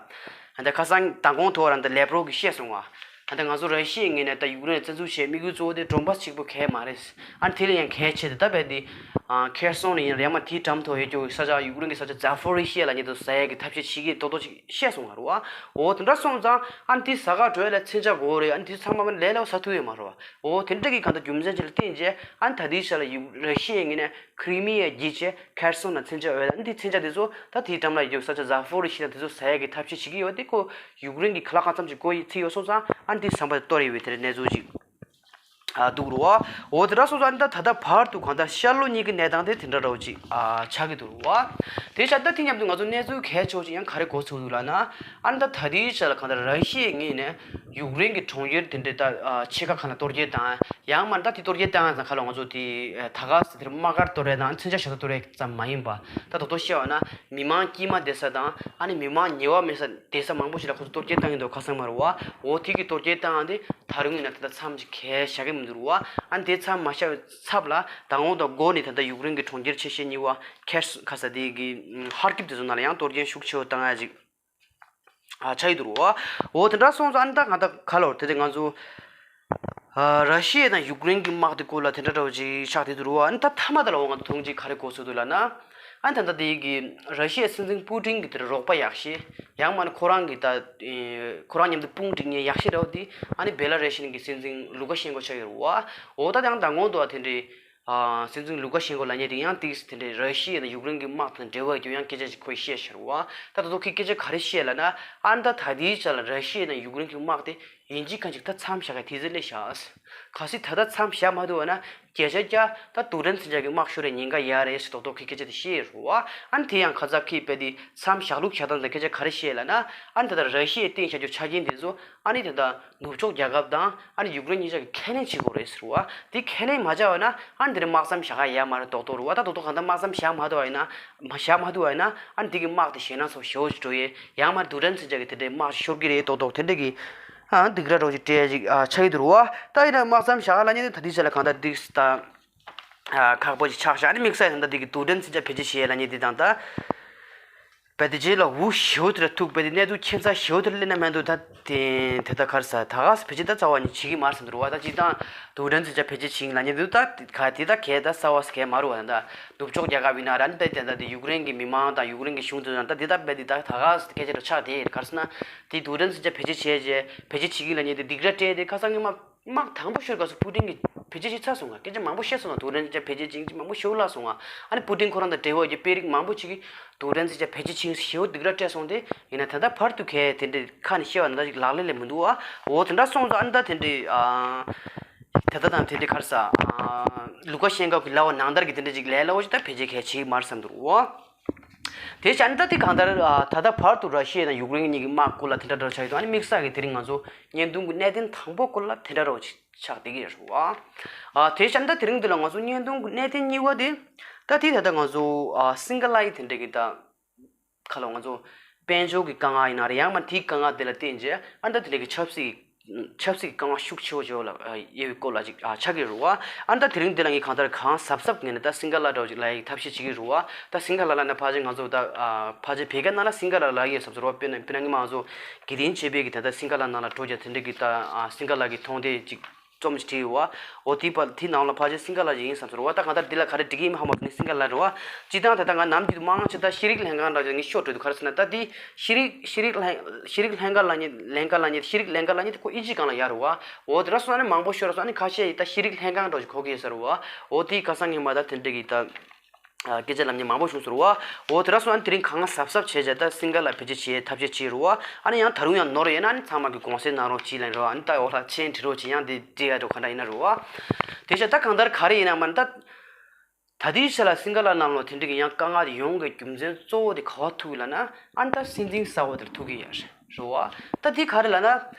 ད་ལྟ་ཁ་སང་མདང་དགོང་ཐོག་རང་ད་ལེབ་རོབ་ཀྱིས་བཤད་སོང་བ། ད་ལྟ་ང་ཚོ་ར་ཤི་ཡའི་ངོས་ནས་ད་ཡུཀ་རེན་ལ་བཙན་འཛུལ་བྱེད་དམིགས་ཡུལ་གཙོ་བོ་དེ་ཌོན་པཱས་གཅིག་པོ་གལ་མ་རེད། ཨ་ནི་དེ་ལས་ཡང་གལ་ཆེ་དེ་ད་རྦད་དེ། ཨ་ཁེར་སོན་ལ་ཡིན་ཡང་མ་དེའི་འགྲམ་དུ་ཡོད་རྒྱུ་ས་ཆ་ཡུཀ་རེན་གྱི་ས་ཆ་ཛ་ཕོ་རི་ཤི་ཡ་ལབ་མཁན་དེ་ཟ་ཡ་གི་ཐབས་ཤེས་བྱེད་ཀྱི་རྡོག་རྡོག་ཅིག་བཤད་སོང་བ་རེད་བ། འོ་དེ་འདྲ་སོང་ཙང་ཨ་ནི་དེ་ཟ་ག་འགྲོ་ཡ་ལ་མཚོན་ཆ་དགོས་རེད། ཨ་ནི་དེ་ཚང་མ་ལས་སླ་བོ་ཟ་ཐུབ་ཡོད་མ་རེད་བ། འོ་དེ་འདྲ་གི་གང་ལྟར་རྒྱུ་མཚན་ཅིག་ལ་བརྟེན་བྱས་ཨ་ནི་ད་ལྟའི་ཆ་ལ་ཡུ་ར་ཤི་ཡའི་ངོས་ནས་ཁི་རི་མི་ཡ་བརྒྱུད་བྱས་ཁེར་སོན་ལ་མཚོན་ཆ་དབོར་ཡ། ཨ་ནི་དེ་མཚོན་ཆ་དེ་ཚོ་ད་དེའི་འགྲམ་ལ་ཡོད་ས་ཆ་ཛ་ཕོ་རི་ཤི་ཡ་དེ་ཚོ་ཟ་ཡ་གི་ཐབས་ཤེས་བྱེད་ཀྱི་ཡོད་དེ་ཁོ་ཡུཀ་རེན་གྱིས་ག་ལ་གང་འཚམ་ཅིག་མགོ་ཡིས་ཚིག་ཡོད་སོང་ཙང་ཨ་ནི་དེ་ཟམ་པ་དེ་གཏོར་ཡོད་པའི་དེ་འདྲ་གནས་ཚུལ་ཅིག་ཨ་འདུག་རེད་བ། འོ་དེ་འདྲ་སོང་ཙང་ཨ་ནི་ད་ད་ལྟ་བར་དུ་གང་ལྟར་ཤར་ལྷོ་གཉིས་ཀྱི་གནས་སྟངས་དེ་དེ་འདྲ་འདྲ་བོ་ཅིག་ཨ་ཆགས་ཀྱི་འདུག་རེད་བ། དེ་ཆ་ད་དེ་མཉམ་དུ་ང་ཚོ་གནས་ཚུལ་གལ་ཆེ་བོ་ཅིག་ཡང་ག་རེ་གོ་ཚུགས་འདུག་ལབ་ན། ཨ་ནི་ད་ད་ལྟའི་ཆ་ལ་གང་ལྟར་ར་ཤི་ཡའི་ངོས་ནས་ཡུཀ་རེན་གྱི་གྲོང་ཁྱེར་དེ་འདྲའི་ད་ཨ་ཕྱེད་ཀ་གང་ལ་གཏོར་སྐྱོན་བཏང་ཡང་མ་ད་དེ་གཏོར་སྐྱོན་བཏང་ཡང་ཙང་ཁ་ལ་ང་ཚོ་དེ་ད་ག་ས་དེར་དམག་སྒར་གཏོར་ཡ་དང་མཚོན་ཆ་ཞབས་ཏོག་གཏོར་ཡ་ཙམ་མ་ཡིན་པ། ད་དོ་དོ་བཤད་པ་ན་མི་མང་དཀྱུས་མ་བསྡད་ས་དང་ཨ་ནི་མི་མང་ཉེ་བ་མེད་ས་བསྡད་ས་མང་པོ་ཞིག་ལ་ཁོ་ཚོ་གཏོར་སྐྱོན་བཏང་གི་འདུག་ཁ་སང་མ་རེད་བ། འོ་དེ་གི་གཏོར་སྐྱོན་བཏང་ཡང་དེ་ད་རུང་ཡིན་ན་ད་ལྟ་མཚམས་ཅིག་གས་བཞག་གི་མི་འདུག་རེད་བ། ཨ་ནི་དེ་མཚམས་མ་བཞག་པའི་ཚབ་ལ་མདང་དགོང་དང་འགོ་ནས་ད་ལྟ་ཡུཀ་རེན་གྱི་གྲོང་ཁྱེར་ཆེ་ཤོས་གཉིས་པ་ཁེར་སོན་ཁ་ས་དེ་གི་ཧར་ཀིབ་དེ་ཚོ་ནང་ལ་ཡང་གཏོར་སྐྱོན་ཤུགས་ཆེ་བོ་བཏང་ཡ་ཅིག་ཨ་ཆགས་ཡོད་འདུག་རེད་བ། འོ་དེ་འདྲ་སོང་ཙང་ཨ་ནི་ད་ང་ད་ག་ལོར་དེ་དེ་ང་ཚོ་ཨ་ར་ཤི་ཡ་དང་ཡུཀ་རེན་གྱི་དམག་དེ་སྐོར་ལ་དེ་འདྲ་འདྲ་བོ་ཅིག་ཆགས་བསྡད་འདུག་རེད་བ། ཨ་ནི་ད་མཐའ་མ་དེ་ལ་འོ་ང་ཚོ་ཐུགས་རྗེ་ག་རེ་གོ་ཚུལ་འདུག་ལབ་ན། ཨ་ནི་ད་ལྟ་དེ་གི་ར་ཤི་ཡའི་སྲིད་འཛིན་པུ་ཏིན་གྱི་དེར་རོགས་པ་ཡག་ཤོས་ཡང་མིན་ན་ཁོ་རང་གི་ད་ཨེ་ཁོ་རང་མཉམ་དུ་དཔུང་སྒྲིག་མཁན་ཡག་ཤོས་འདྲ་བོ་དེ་ཨ་ནི་བེ་ལ་རེ་ཤི་ཡ་གི་སྲིད་འཛིན་ལུ་ཀ་ཤེན་ཀོ་ཆགས་ཡོད་རེད་བ། འོ་ད་ཡང་མདང་དགོང་དུ་བ་དེ་འདྲའི། ཨ་སྲིད་འཛིན་ལུ་ཀ་ཤེན་ཀོ་ལབ་མཁན་དེ་ཡང་ཏིག་ཙམ་དེ་འདྲའི་ར་ཤི་ཡ་དང་ཡུཀ་རེན་གྱི་དམག་དང་འབྲེལ་བ་ཡོད་རྒྱུ་ཡང་སྐད་ཆ་ཞིག་ཁོས་བཤད་ཤག་རེད་བ། ད་ད་དུང་ཁོས་སྐད་ཆ་ག་རེ་བཤད་ལབ་ན། ཨ་ནི་ད་ད་ལྟའི་ཆ་ལ་ར་ཤི་ཡ་དང་ཡུཀ་རེན་གྱི་དམག་དེ་ཡིན་གཅིག་མིན་གཅིག་ད་མཚམས་བཞག་གི་དུས་ཚོད་སླེབས་ཤག་གལ་སྲིད་ད་ལྟ་མཚམས་བཞག་མ་ཐུབ་པ་ན་བརྒྱ་ཆ་བརྒྱ་ད་རྡུལ་ཕྲན་མཚོན་ཆ་གི་དམག་ཤོར་བའི་ཉེན་ཁ་ཡོད་རེད་ཟེར་རྡོག་རྡོག་གི་སྐད་ཆ་དེ་བཤད་རེད་བ། ཨ་ནི་དེ་ཡང་ཁ་ཚ་ཁིས་རྦད་དེ་མཚམས་བཞག་ལུགས་བཞག་སྟངས་དང་སྐད་ཆ་ག་རེ་བཤད་ལབ་ན། ཨ་ནི་ད་ལྟ་ར་ཤི་ཡས་བཏིང་བཞག་རྒྱུ་ཆ་རྐྱེན་དེ་ཚོ་ཨ་ནི་ད་ལྟ་ནུབ་ཕྱོགས་རྒྱལ་ཁབ་དང་ཨ་ནི་ཡུཀ་རེན་གཉིས་ཆ་གིས་ཁས་ལེན་བྱེད་དགོས་རེད་ཟེར་བ། དེ་ཁས་ལེན་མ་བྱས་པ་ན་ཨ་ནི་དེ་རིང་དམག་མཚམས་བཞག་ག་ཡོད་མ་རེད་རྡོག་རྡོག་རེད་བ། ད་རྡོག་རྡོག་གང་ལྟར་དམག་མཚམས་བཞག་མ་ཐུབ་པ་ཡིན་ན། མ་བཞག་མ་ཐུབ་པ་ཡིན་ན་ཨ་ནི་དེ་གི་དམག་དེ་ཞེད་སྣང་ཚ་པོ་ཞེ་པོ་ཅིག་འགྲོ་ཡས། ཡང་མ་རྡུལ་ཕྲན་མཚོན་ཆ་གི་དེ་འདྲའི་དམག་ཤོར་གི་རེད་རྡོག་རྡོག་དེ་འདྲ་གི་ཨ་སྡུག་ར་རོགས་ཀྱི་སྤྲད་ཅིག་ཨ་ཆགས་ཀྱི་འདུག་རུ་བ། ད་ཡིན་ན་དམག་མཚམས་བཞག་ལབ་མཁན་དེ་ད་ལྟའི་ཆ་ལ་གང་ལྟར་འདུག་ད་ཨ་ཁག་པོ་ཅིག་ཆགས་ཤག་ཨ་ནི་དམིགས་བསལ་ད་ལྟ་འདི་གི་རྡུལ་ཕྲན་མཚོན་ཆ་བེད་སྤྱོད་བྱེད་ལབ་མཁན་འདི་དང་ད་བེད་དེ་རྗེས་ལ་འུ་ཞེ་པོ་དེ་འདྲ་ཐུག་བེད་དེ་གནས་ཚུལ་ཁྱད་མཚར་ཞེ་པོ་དེ་འདྲ་སླེབས་ན་མ་གཏོགས་ད་དེ་དེ་ད་ག་རེ་ཟ་ད་ག་སེ་བེད་སྤྱོད་ད་རྩ་བ་ནས་བྱེད་ཀྱི་མ་རེད་བསམ་འདུག་རུ་བ། ད་སྤྱིར་བཏང་རྡུལ་ཕྲན་མཚོན་ཆ་བེད་སྤྱོད་བྱེད་ལབ་མཁན་འདི་ད་ག་དེ་ད་གལ་ད་གསར་བ་ཟེར་གལ་མ་རུ་བ། ད་ནུབ་ཕྱོགས་རྒྱལ་ཁབ་ཡིན་ན་ར་ནི་ད་དེ་ད་དེ་ཡུཀ་རེན་གྱི་མི་མང་དང་ཡུཀ་རེན་གྱི་གཞུང་དེ་ད་དེ་ད་བེད་དེ་ད་ད་ག་སེ་སྐད་ཆ་རུ་ཆགས་དེ་ག་རེ་ཟེར་ན། དེ་རྡུལ་ཕྲན་མཚོན་ཆ་བེད་སྤྱོད་བྱས་རྗེས་བེད་སྤྱོད་བྱེད་ཀྱི་ལབ་མཁན་དེ་སྡིགས་ར་སྤྲད་དེ་ཁ་སང་ཉི་མ་དམག་དང་པོ་ཤོར་སྐབས་སུ་པུ་ཏིན་གྱིས་བེད་སྤྱོད་བྱས་ཚར་སོང་ང་། སྐད་ཆ་མང་པོ་བཤད་སོང་ང་། རྡུལ་ཕྲན་མཚོན་ཆ་བེད་སྤྱོད་བྱེད་ཀྱི་མང་པོ་ཞེ་པོ་ལབ་སོང་ང་། ཨ་ནི་པུ་ཏིན་ཁོ་རང་དང་འབྲེལ་བ་ཡོད་པའི་དཔོན་རིགས་མང་པོ་ཅིག་གིས་རྡུལ་ཕྲན་མཚོན་ཆ་བེད་སྤྱོད་བྱས་ཞེ་པོ་སྡིགས་ར་སྤྲད་སོང་སྟེ། ཡིན་ན་ད་ལྟ་བར་དུ་གས་དེ་འདྲའི་ཁ་ནས་བཤད་པ་ནང་ལྟར་ཅིག་ལག་ལེན་ལ་མི་འདུག་ཨ། འོ་དེ་འདྲ་སོང་ཙང་ཨ་ནི་ད་དེ་འདྲའི་ཨ། ད་ལྟ་དང་དེ་འདྲའི་ག་རེ་ཟ། ཨ། ལུ་ཀ་ཤན་ཀོ་གིས་ལབ་པ་ནང་ལྟར་གྱི་དེ་འདྲ་ཅིག་ལས་སླ་པོ་ཅིག་ད་བེད་སྤྱོད་གས་བྱེད་ཀྱི་མ་རེད་བསམ་འདུག་ཨོ། དེ་བྱས་ཨ་ནི་ད་དེ་གང་ལྟར་ཨ་ད་ལྟ་བར་དུ་ར་ཤི་ཡ་དང་ཡུཀ་རེན་གཉིས་ཀྱི་དམག་སྐོར་ལ་དེ་འདྲ་འདྲ་བོ་ཆགས་ཡོད་དུས། ཨ་ནི་དམིགས་བསལ་གྱི་དེ་རིང་ང་ཚོ་བརྙན་ཐུང་གི་གནད་དོན་དང་པོ་སྐོར་ལ་དེ་འདྲ་འདྲ་བོ་ཅིག་ཆགས་བསྡད་ཀྱི་ཡོད་རེད་བ། ཨ་དེ་བྱས་ཨ་ནི་ད་དེ་རིང་འདི་ལ་ང་ཚོ་བརྙན་ཐུང་གི་གནད་དོན་གཉིས་པ་དེ་ད་དེ་ད་ལྟ་ང་ཚོ་ཨ་སིང་ག་ལ་ཡི་དེ་འདྲ་གི་ད་ཁ་ལོ་ང་ཚོ་དཔལ་འབྱོར་གྱི་དཀའ་ངལ་ཡིན་ན་རེད། ཡང་མ་དེའི་དཀའ་ངལ་དེ་ལ་བརྟེན་རྗེས་ཨ་ནི་ད་དེ་འདྲ་གི་ཆབ་སྲིད་ཆབ་སྲིད་ཀྱི་དཀའ་ངལ་ཤུགས་ཆེ་བོ་ཅིག་ལ་ཨ་དབྱེ་བའི་སྐོར་ལ་ཅིག་ཨ་ཆགས་ཀྱི་རེད་བ། ཨ་ནི་ད་དེ་རིང་འདི་ལ་ངས་གང་ལྟར་གང་གཟབ་གཟབ་ངས་ནི་ད་སིང་ག་ལ་འདྲ་བོ་ཅིག་ལ་ཡི་ཐབས་ཤེས་བྱེད་ཀྱི་རེད་བ། ད་སིང་ག་ལ་ལ་ན་ཕལ་ཆེར་ང་ཚོ་ད་ཨ་ཕལ་ཆེར་བོད་སྐད་ནང་ལ་སིང་ག་ལ་ལ་ཡི་ཟབ་ཟོར་བ་དཔེར་ན་དཔེར་ན་ངས་མ་ང་ཚོ་དགེ་ལྡན་ཆོས་འཕེལ་གྱི་ད་ལྟ་སིང་ག་ལ་ནང་ལ་འགྲོ་རྒྱུ་དེ་འདྲ་གི་ད་ཨ་སིང་ག་ལ་གི་མཐོང་ཐོས་ཅིག་རྩོམ་ཅིག་བྲིས་ཡོད་བ། འོ་དེ་པ་དེ་ནང་ལ་ཕལ་ཆེར་སིང་ག་ལ་ཡིན་བསམ་ཟེར་བ། ད་གང་ལྟར་འདི་ལ་ག་རེ་འགྲིག་གི་ཡིན་ཧ་མ་གོ་ནི་སིང་ག་ལ་རེད་བ། སྤྱིར་བཏང་ད་ལྟ་ང་ནམ་རྒྱུན་དུ་མང་ཆེ་ད་ཤེས་རིག་ལྷན་ཁང་འདྲ་ཅིག་ངས་ཤོར་འགྲོ་འདུག་ག་རེ་ཟེར་ན་ད་དེ་ཤེས་རིག་ཤེས་རིག་ལྷན་ཤེས་རིག་ལྷན་ཁང་ལབ་མཁན་ལྷན་ཁང་ལབ་མཁན་ཤེས་རིག་ལྷན་ཁང་ལབ་མཁན་དེ་ཁོ་ཨིན་ཇི་སྒང་ལ་ཡོད་རེད་བ། འོ་དེ་འདྲ་སོང་ཨ་ནི་མང་པོ་ཤོར་སོང་ཨ་ནི་ཁ་ཤས་ཡིས་ད་ཤེས་རིག་ལྷན་ཁང་འདྲ་ཅིག་གོ་གི་ཡོད་ས་རེད་བ། འོ་དེ་ཁ་སང་ངས་མ་ད་དེ་འདྲ་གི་ད་སྐད་ཆ་ལབ་མཁན་མང་པོ་བྱུང་སོང་རེད་བ། འོ་དེ་འདྲ་སོང་ཨ་ནི་དེ་རིང་གང་གཟབ་གཟབ་བྱས་བྱས་ད་སིང་ག་ལ་བེད་སྤྱོད་བྱེད་ཐབས་ཤེས་བྱས་རེད་བ། ཨ་ནི་ཡང་ད་རུང་ཡང་ནོར་ཡོད་ན་ཨ་ནི་ཚང་མ་གི་དགོངས་སེལ་གནང་རོགས་གྱིས་ལབ་རེད་བ། ཨ་ནི་ད་འོ་ལ་མཆན་བྲིས་རོགས་གྱིས། ཡང་དེ་འབྲི་ཡ་འགྲོ་ག་འདྲ་ཡིན་ན་རེད་བ། དེ་བྱས་ད་གང་ལྟར་ག་རེ་ཡིན་ན་མ་ད། ད་ལྟའི་ཆ་ལ་སིང་ག་ལ་ནང་ལོགས་དེ་འདྲ་གི་ཡང་དཀའ་ངལ་དེ་ཡོང་གི་རྒྱུ་མཚན་གཙོ་བོ་དེ་ག་བ་ཐུག་ཡོད་ལབ་ན་ཨ་ནི་ད་སྲིད་འཛིན་གསར་བ་དེར་ཐུག་གི་ཡོད་རེད་བ། ད་དེ་ག་རེ་ལབ་ན།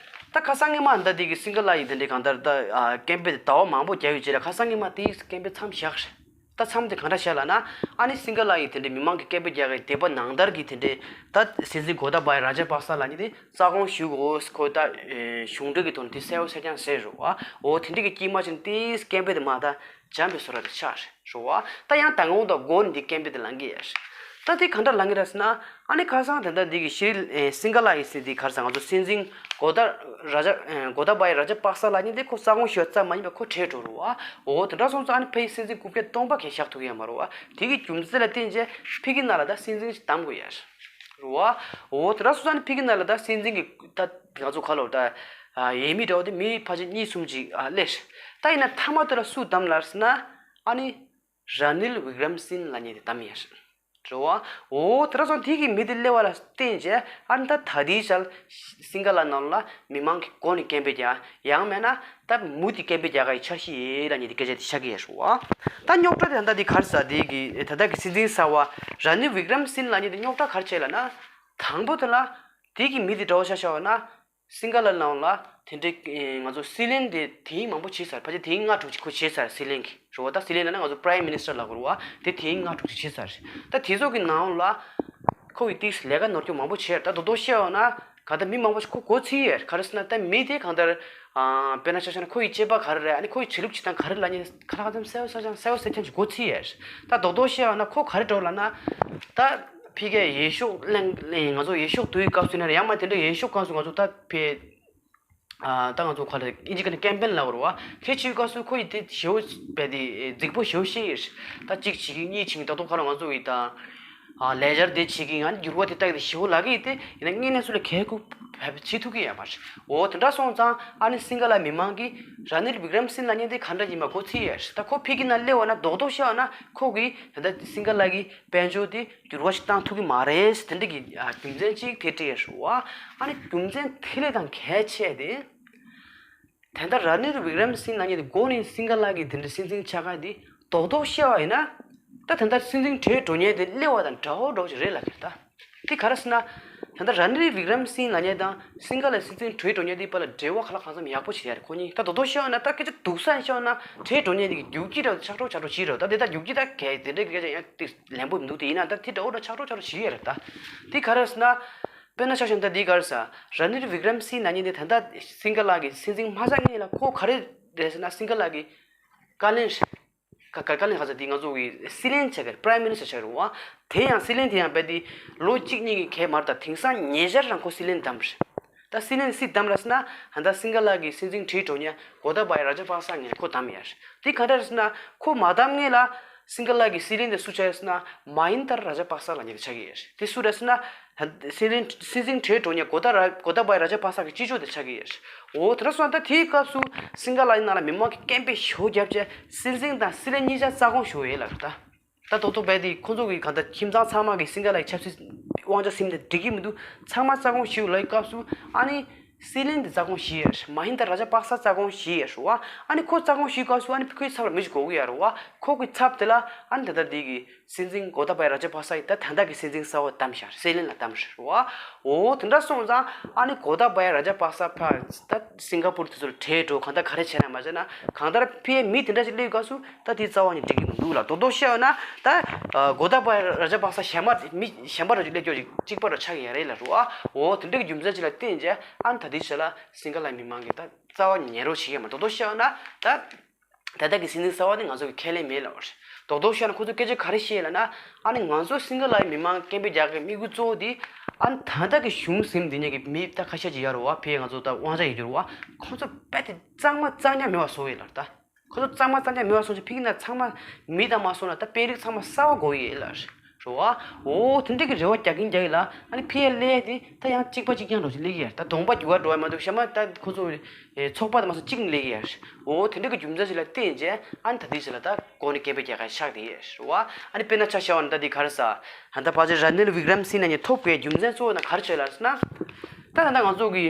ད་ཁ་སང་ཉི་མ་ད་དེ་གི་སིང་ག་ལ་ཡི་དེ་འདྲའི་གང་ལྟར་ད་ཨ་སྐད་འབོད་དེ་ཟླ་བ་མང་པོ་བརྒྱབ་ཡོད་ཅེ་ར། ཁ་སང་ཉི་མ་དེའི་སྐད་འབོད་མཚམས་བཞག་རེད། ད་མཚམས་དེ་གང་འདྲ་བཞག་ལབ་ན། ཨ་ནི་སིང་ག་ལ་ཡི་དེ་འདྲའི་མི་མང་གི་སྐད་འབོད་རྒྱག་གི་དེ་པ་ནང་ལྟར་གི་དེ་འདྲའི་ད་སྲིད་འཛིན་གོ་ཏ་བ་ཡ་ར་ཇ་པག་ས་ལབ་མཁན་དེ་རྩ་དགོངས་ཞུ་དགོས་ཁོ་ད་གཞུང་འབྲེལ་གི་ཐོག་ནས་དེ་གསལ་པོ་གསལ་རྐྱང་གསལ་རེད་བ། འོ་དེ་འདྲ་གི་དཀྱིལ་མ་ཅན་དེའི་སྐད་འབོད་དེ་མ་ད་འཇམ་པའི་བཟོ་འདྲ་དེ་ཆགས་རེད་བ། ད་ཡང་ད་ངོ་ད་མགོ་ནས་འདི་སྐད་འབོད་དེ་ལངས་ཀྱི་ཡོད་རེད། ད་དེ་ག་འདྲ་ལངས་ཀྱི་རེད་ཟེར་ན། ཨ་ནི་ཁ་སང་ད་ལྟ་འདི་གི་ཤི་རི་སིང་ག་ལ་ཡི་སྲིད་འདི་ག་རེ་ཟེར། ང་ཚོ་སྲིད་འཛིན་གོ་ད་ར་ཇ་གོ་ཏ་བ་ཡ་ར་ཇ་པག་ས་ལབ་མཁན་དེ་ཁོ་རྩ་དགོངས་ཞུ་བ་ཙམ་མ་ཡིན་པར་ཁོ་བྲོས་འགྲོ་རེད་བ། འོ་དེ་འདྲ་སོང་ཙང་ཨ་ནི་ཕ་གི་སྲིད་འཛིན་རྐུབ་བཀྱག་སྟོང་པ་གས་བཞག་ཐུབ་ཀྱི་ཡོད་མ་རེད་བ། དེ་གི་རྒྱུ་མཚན་ལ་བརྟེན་བྱས་ཕ་གི་ནང་ལ་ད་སྲིད་འཛིན་ཞིག་གདམ་དགོས་ཡོད་རེད་བ། འོ་དེ་འདྲ་སོང་ཙང་ཨ་ནི་ཕ་གི་ནང་ལ་ད་སྲིད་འཛིན་གི་ད་ང་ཚོ་ཁ་ལོ་ད་ཡས་མས་འདྲ་བོ་དེ་མི་ཕལ་ཆེར་གཉིས་གསུམ་ཅིག་སླེབས་རེད། ད་ཡིན་ན་མཐའ་མ་དེ་ལ་སུ་གདམ་ལབ་ཟེར་ན། ཨ་ནི་ར་ནིལ་བི་ཀྲམ་སིན་ལབ་མཁན་དེ་གདམ་ཡོད་རེད། རེད་བ། འོ་དེ་འདྲ་སོང་དེ་གི་མི་དེ་སླེབས་པ་ལ་བརྟེན་བྱས་ཨ་ནི་ད་ད་ལྟའི་ཆར་སིང་ག་ལ་ནང་ལ་མི་མང་གི་མགོ་ནས་སྐད་འབོད་རྒྱག་ཡང་མིན་ན་ད་མུ་མཐུད་སྐད་འབོད་རྒྱག་ག་ཡི་འཆར་གཞི་ཡོད་ལབ་མཁན་དེ་སྐད་ཆ་དེ་ཆགས་ཀྱི་ཡོད་རེད་བ། ད་རྙོག་དྲ་དེ་ད་ལྟ་དེ་ག་རེ་ཟེར། དེ་གི་ད་ལྟ་གི་སྲིད་འཛིན་གསར་བ་ར་ནིལ་བི་ཀྲམ་སིན་ལབ་མཁན་དེ་རྙོག་དྲ་ག་རེ་བྱས་ལབ་ན། དང་པོ་དེ་ལ་དེ་གི་མི་དེ་འདྲ་བོ་ཆ་བཞག་པ་ན། སིང་ག་ལ་ནང་ལ་དེ་འདྲའི་ང་ཚོ་སྲིད་བློན་དེ་དེང་མང་པོ་བྱས་ཚར། ཕལ་ཆེར་དེང་ལྔ་དྲུག་ཅིག་ཁོ་བྱས་ཚར། སྲིད་བློན་གྱི་རེད་བ། ད་སྲིད་བློན་ལབ་ན་ང་ཚོ་Prime Minister་ལབ་དགོས་རེད་བ། དེ་དེང་ལྔ་དྲུག་ཅིག་བྱས་ཚར། ད་དེ་ཚོ་གི་ནང་ལ་ཁོ་གི་ཏིག་ལས་ཀ་ནོར་སྐྱོན་མང་པོ་བྱས། ད་རྡོག་རྡོག་བཤད་པ་ན་ག་ད་མི་མང་པོ་ཞིག་ཁོ་མགོ་ཚོས་ཡོད། ག་རེ་ཟེར་ན་ད་མི་དེ་གང་ལྟར་དཔེར་ན་ཆ་བཞག་ན་ཁོ་ཡི་བྱེད་པ་ག་རེ་རེད། ཨ་ནི་ཁོ་ཡི་བྱེད་ལུགས་བྱེད་སྟངས་ག་རེ་ལབ་མཁན་ཁ་ལག་ཙམ་གསལ་པོ་གསལ་རྐྱང་གསལ་པོ་གསལ་རྐྱང་ཞིག་མགོ་ཚོས་ཡོད། ད་རྡོག་རྡོག་བཤད་པ་ན་ཁོ་ག་རེ་འདྲ་བོ་ལབ་ན། ད་ཕ་གིའི་འོས་ཤོག་ལེན་ལེན་ང་ཚོ་འོས་ཤོག་བསྡུ་བའི་སྐབས་སུ་ཡིན་ན་རེད། ཡང་མ་དེ་འདྲ་འོས་ཤོག་སྒང་སུ་ང་ཚོ་ད་ཕ་ཨ་ད་ང་ཚོ་ག་རེ་ཨིན་ཇི་སྐད་ནས་ཀེམ་པེན་ལབ་དགོས་རེད་བ། དེ་བྱེད་པའི་སྐབས་སུ་ཁོ་ཡིས་དེ་ཞེ་པོ་རྦད་དེ་རྫིག་པོ་ཞེ་པོ་བཤད་ཡོད། ད་གཅིག་བྱེད་ཀྱི་གཉིས་བྱེད་ཀྱི་ད་དུང་ག་རེ་ང་ཚོ་ཡི་ད་ཨ་ལེ་ཇར་དེ་བྱེད་ཀྱི་ཡང་འགྱུར་བ་དེ་ལྟ་གི་དེ་ཞེ་པོ་ལབ་ཀྱི་ཡོད། དེ་ཡིན་ན་དངོས་གནས་སུ་ལ་གལ་ཁུ་བབ་བྱེད་ཐུབ་ཀྱི་ཡོད་མ་རེད། འོ་དེ་འདྲ་སོང་ཙང་ཨ་ནི་སིང་ག་ལ་མི་མང་གིས་ར་ནིལ་བི་ཀྲམ་སིན་ལབ་མཁན་དེ་ག་འདྲ་ཡིན་པ་མགོ་ཚོས་ཡོད། ད་ཁོ་ཕ་གི་ནང་སླེབས་པ་ན་རྡོག་རྡོག་བཤད་པ་ན་ཁོ་གིས་ད་ལྟ་སིང་ག་ལ་གི་དཔལ་འབྱོར་དེ་འགྱུར་བ་ཞིག་བཏང་ཐུབ་ཀྱི་མ་རེད། དེ་འདྲ་གི་ཨ་རྒྱུ་མཚན་ཅིག་དེ་བྲིས་ཡོད་རེད་བ། ཨ་ནི་རྒྱུ་མཚན་དེ་ལས་ཀྱང་གལ་ཆེ་དེ། ད་ལྟ་ར་ནིལ་བི་ཀྲམ་སིང་ལབ་མཁན་དེ་མགོ་ནས་སིང་ག་ལ་གི་དེ་འདྲའི་སྲིད་འཛིན་ཆགས་ཁ་དེ་རྡོག་རྡོག་བཤད་པ་ཡིན་ན། ད་དེ་འདྲ་སྲིད་འཛིན་བྲོས་འགྲོ་མཁན་དེ་སླེབས་པ་དང་འདྲ་བོ་འདྲ་བོ་ཞིག་རེད་ལབ་ཀྱི་རེད་ད། དེ་ག་རེ་ཟེར་ན། ད་ལྟ་ར་ནིལ་བི་ཀྲམ་སིང་ལབ་མཁན་དང་སིང་ག་ལའི་སྲིད་འཛིན་བྲོས་འགྲོ་མཁན་དེའི་བར་ལ་འབྲེལ་བ་གང་ལ་གང་འཚམ་ཡག་པོ་ཞིག་ཡོད་རེད། ཁོ་གཉིས་ད་རྡོག་རྡོག་བཤད་པ་ན་ད་སྐད་ཆ་སྡུག་ས་ནས་བཤད་པ་ན། བྲོས་འགྲོ་མཁན་དེ་གི་རྒྱུག་ཁྱི་འདྲ་བོ་ཆག་གྲོགས་ཆག་གྲོགས་བྱེད་རེད། ད་དེ་ད་རྒྱུག་ཁྱི་ད་གས་དེ་འདྲའི་སྐད་ཆ་ཡང་དེ་ལན་པོ་མི་འདུག་དེ་ཡིན་ན་ད་དེ་འདྲ་བོ་འདྲ་ཆག་གྲོགས་ཆག་གྲོགས་བྱེད་ཡོད་རེད་ད། དེ་ག་རེ་ཟེར་ན། དཔེར་ན་ཆ་བཞག་ན་ད་འདི་ག་རེ་ཟེར། ར་ནིལ་བི་ཀྲམ་སིང་ལབ་མཁན་དེ་ད་ལྟ་སིང་ག་ལ་གི་སྲིད་འཛིན་མ་ཆགས་སྔོན་ལ་ཁོ་ག་རེ་རེད་ཟེར་ན། སིང་ག་ལ་གི་བཀའ་བློན། ཀ་ཀ་བཀའ་བློན་ག་ཟེར། འདི་ང་ཚོ་གི་སྲིད་བློན་ཆགས་ཀྱི་རེད། པ་རའིམ་མི་ནི་སི་ཊར་ཆགས་ཀྱི་རེད་བ། དེ་ཡང་སྲིད་བློན་དེ་ཡང་རྦད་དེ་ལོ་གཅིག་གཉིས་ཀྱི་གས་མ་རེད་ད། དེང་སང་ཉེ་ཆར་རང་ཁོ་སྲིད་བློན་བདམས་རེད། ད་སྲིད་བློན་སུས་བདམས་རེད་ཟེར་ན། ད་ལྟ་སིང་ག་ལ་གི་སྲིད་འཛིན་བྲོས་འགྲོ་མཁན་གོ་ཏཱ་བ་ཡ་ར་ཇ་པག་ས་ངས་ཁོ་བདམས་ཡོད་རེད། དེ་ག་འདྲ་རེད་ཟེར་ན། ཁོ་མ་བདམས་སྔོན་ལ་སིང་ག་ལ་གི་སྲིད་བློན་དེ་སུ་ཆགས་ཡོད་ཟེར་ན། མ་ཧིན་དར་ར་ཇ་པག་ས་ལབ་མཁན་དེ་ཆགས་ཀྱི་ཡོད་རེད། དེ་སུ་རེད་ཟེར་ན། སྲིད་བློན་སྲིད་འཛིན་བྲོས་འགྲོ་མཁན་གོ་ཏཱ་ར་གོ་ཏཱ་བ་ཡ་ར་ཇ་པག་ས་གི་སྤྱི་ཚོགས་དེ་ཆགས་ཀྱི་ཡོད་རེད། འོ་དེ་འདྲ་སོང་ད་དེའི་སྐབས་སུ་སིང་ག་ལའི་ནང་ལ་མི་མང་གི་སྐད་འབོད་ཞེ་པོ་བརྒྱབ་བྱས། སྲིད་འཛིན་དང་སྲིད་བློན་གཉིས་ཆ་རྩ་དགོངས་ཞུ་ཡས་ལ་རེད་ད། ད་རྡོག་རྡོག་རྦད་དེ་ཁོང་ཚོ་གི་གང་ལྟར་ཁྱིམ་ཚང་ཚང་མ་གི་སིང་ག་ལའི་ཆབ་སྲིད་དབང་ཆ་ཟིན་ཏེ་འགྲིག་གི་མི་འདུག་ཚང་མ་རྩ་དགོངས་ཞུ་ལབ་སྐབས་སུ། ཨ་ནི་སྲིད་བློན་དེ་རྩ་དགོངས་ཞུས་ཡས་རེད། མ་ཧིན་དར་ར་ཇ་པག་ས་རྩ་དགོངས་ཞུས་ཡས་རེད་བ། ཨ་ནི་ཁོ་རྩ་དགོངས་ཞུས་སྐབས་སུ་ཨ་ནི་ཁོའི་ཚབ་ལ་མི་ཞིག་དགོས་ཀྱི་ཡོད་རེད་བ། ཁོ་གི་ཚབ་དེ་ལ་ཨ་ནི་ད་ལྟ་འདི་གི་སྲིད་འཛིན་གོ་ཏཱ་བ་ཡ་ར་ཇ་པག་ས་ཡིས་ད་ད་ལྟ་གི་སྲིད་འཛིན་གསར་པ་བདམས་ཤག་སྲིད་བློན་ལ་བདམས་ཤག་རེད་བ། འོ་དེ་འདྲ་སོང་ཙང་ཨ་ནི་གོ་ཏཱ་བ་ཡ་ར་ཇ་པག་ས་ཕར་ད་སིང་ག་པུར་དེ་ཚོ་ལ་བྲོས་འགྲོ། གང་ལྟར་ག་རེ་བྱས་ན་མ་བྱས་ན། གང་ལྟར་ཕར་མི་དེ་འདྲ་ཞིག་སླེབས་སྐབས་སུ་ད་དེ་རྩ་བ་ནས་འགྲིག་གི་མི་འདུག་ལ། རྡོག་རྡོག་བཤད་ཡོད་ན་ད་གོ་ཏཱ་བ་ཡ་ར་ཇ་པག་ས་གཞན་པ་མི་གཞན་པ་འདྲ་ཞིག་སླེབས་ཀྱོག་ཅིག་གཅིག་པ་འདྲ་ཆགས་ཀྱི་ཡོད་རེད་ལ་རེད་བ། འོ་དེ་འདྲ་གི་རྒྱུ་མཚན་ཅིག་ལ་བརྟེན་བྱས་ཨ་ནི་ད་དེ་ཆ་ལ་སིང་ག་ལའི་མི་མང་གིས་ད་རྩ་བ་ཉན་རོགས་བྱེད་ཀྱི་ཡོད་མ་རེད། རྡོག་རྡོག་བཤད་ཡོད་ན་ད། ད་ལྟ་གི་སྲིད་འཛིན་གསར་པ་དེ་ང་ཚོ་གི་ཁས་ལེན་མེད་ལབ་པ་རེད། རྡོག་རྡོག་བཤད་ན་ཁོ་ཚོ་སྐད་ཆ་ག་རེ་བཤད་ལབ་ན། ཨ་ནི་ང་ཚོ་སིང་ག་ལའི་མི་མང་སྐད་འབོད་རྒྱག་གི་དམིགས་ཡུལ་གཙོ་བོ་དེ། ཨ་ནི་ད་ལྟ་གི་གཞུང་ཟིན་འདི་ཉིད་ཀྱི་མི་ད་ཁ་ཤས་ཅིག་ཡོད་རེད་བ། ཕར་ང་ཚོ་ད་དབང་ཆ་ཡོད་རྒྱུ་རེད་བ། ཁོ་ཚོ་རྦད་དེ་གཙང་མ་གཙང་རྐྱང་མེད་པ་བཟོ་ཡོད་ལ་རེད་ད། ཁོ་ཚོ་གཙང་མ་གཙང་རྐྱང་མེད་པ་བཟོ་ཆེད་ཕ་གི་ན་ཚང་མ་མི་དང་མ་སོང་ན་ད་དཔོན་རིགས་ཚང་མ་གསར་པ་དགོས་ཡོད་ལ་རེད་བ། འོ་དེ་འདྲ་གི་རེ་བ་རྒྱག་གིན་རྒྱག་གིན་ལ། ཨ་ནི་ཕར་སླེབས་དེ་ད་ཡང་གཅིག་པ་གཅིག་རྐྱང་འདྲ་བོ་ཞིག་སླེབས་ཀྱི་ཡོད་རེད་ད། གདོང་པ་འགྱུར་བ་འགྲོ་བ་མ་གཏོགས་གཞན་པ་ད་ཁོ་ཚོ་ཨེ་ཚོགས་པ་དང་མ་སོང་གཅིག་ནས་སླེབས་ཀྱི་ཡོད་རེད། འོ་དེ་འདྲ་གི་རྒྱུ་མཚན་ཞིག་ལ་བརྟེན་བྱས་ཨ་ནི་ད་ལྟའི་ཆ་ལ་ད་མགོ་ནས་སྐད་འབོད་རྒྱག་ག་ཆགས་བསྡད་ཡོད་རེད་བ། ཨ་ནི་དཔེར་ན་ཆ་བཞག་པ་ན་ད་འདི་ག་རེ་ཟེར། ད་ལྟ་ཕལ་ཆེར་ར་ནིལ་བི་ཀྲམ་སིང་ལབ་མཁན་ཐོབ་དགོས་རྒྱུ་མཚན་གཙོ་བོ་ན་ག་རེ་བྱས་ལབ་ཟེར་ན། ད་ད་ལྟ་ང་ཚོ་གི་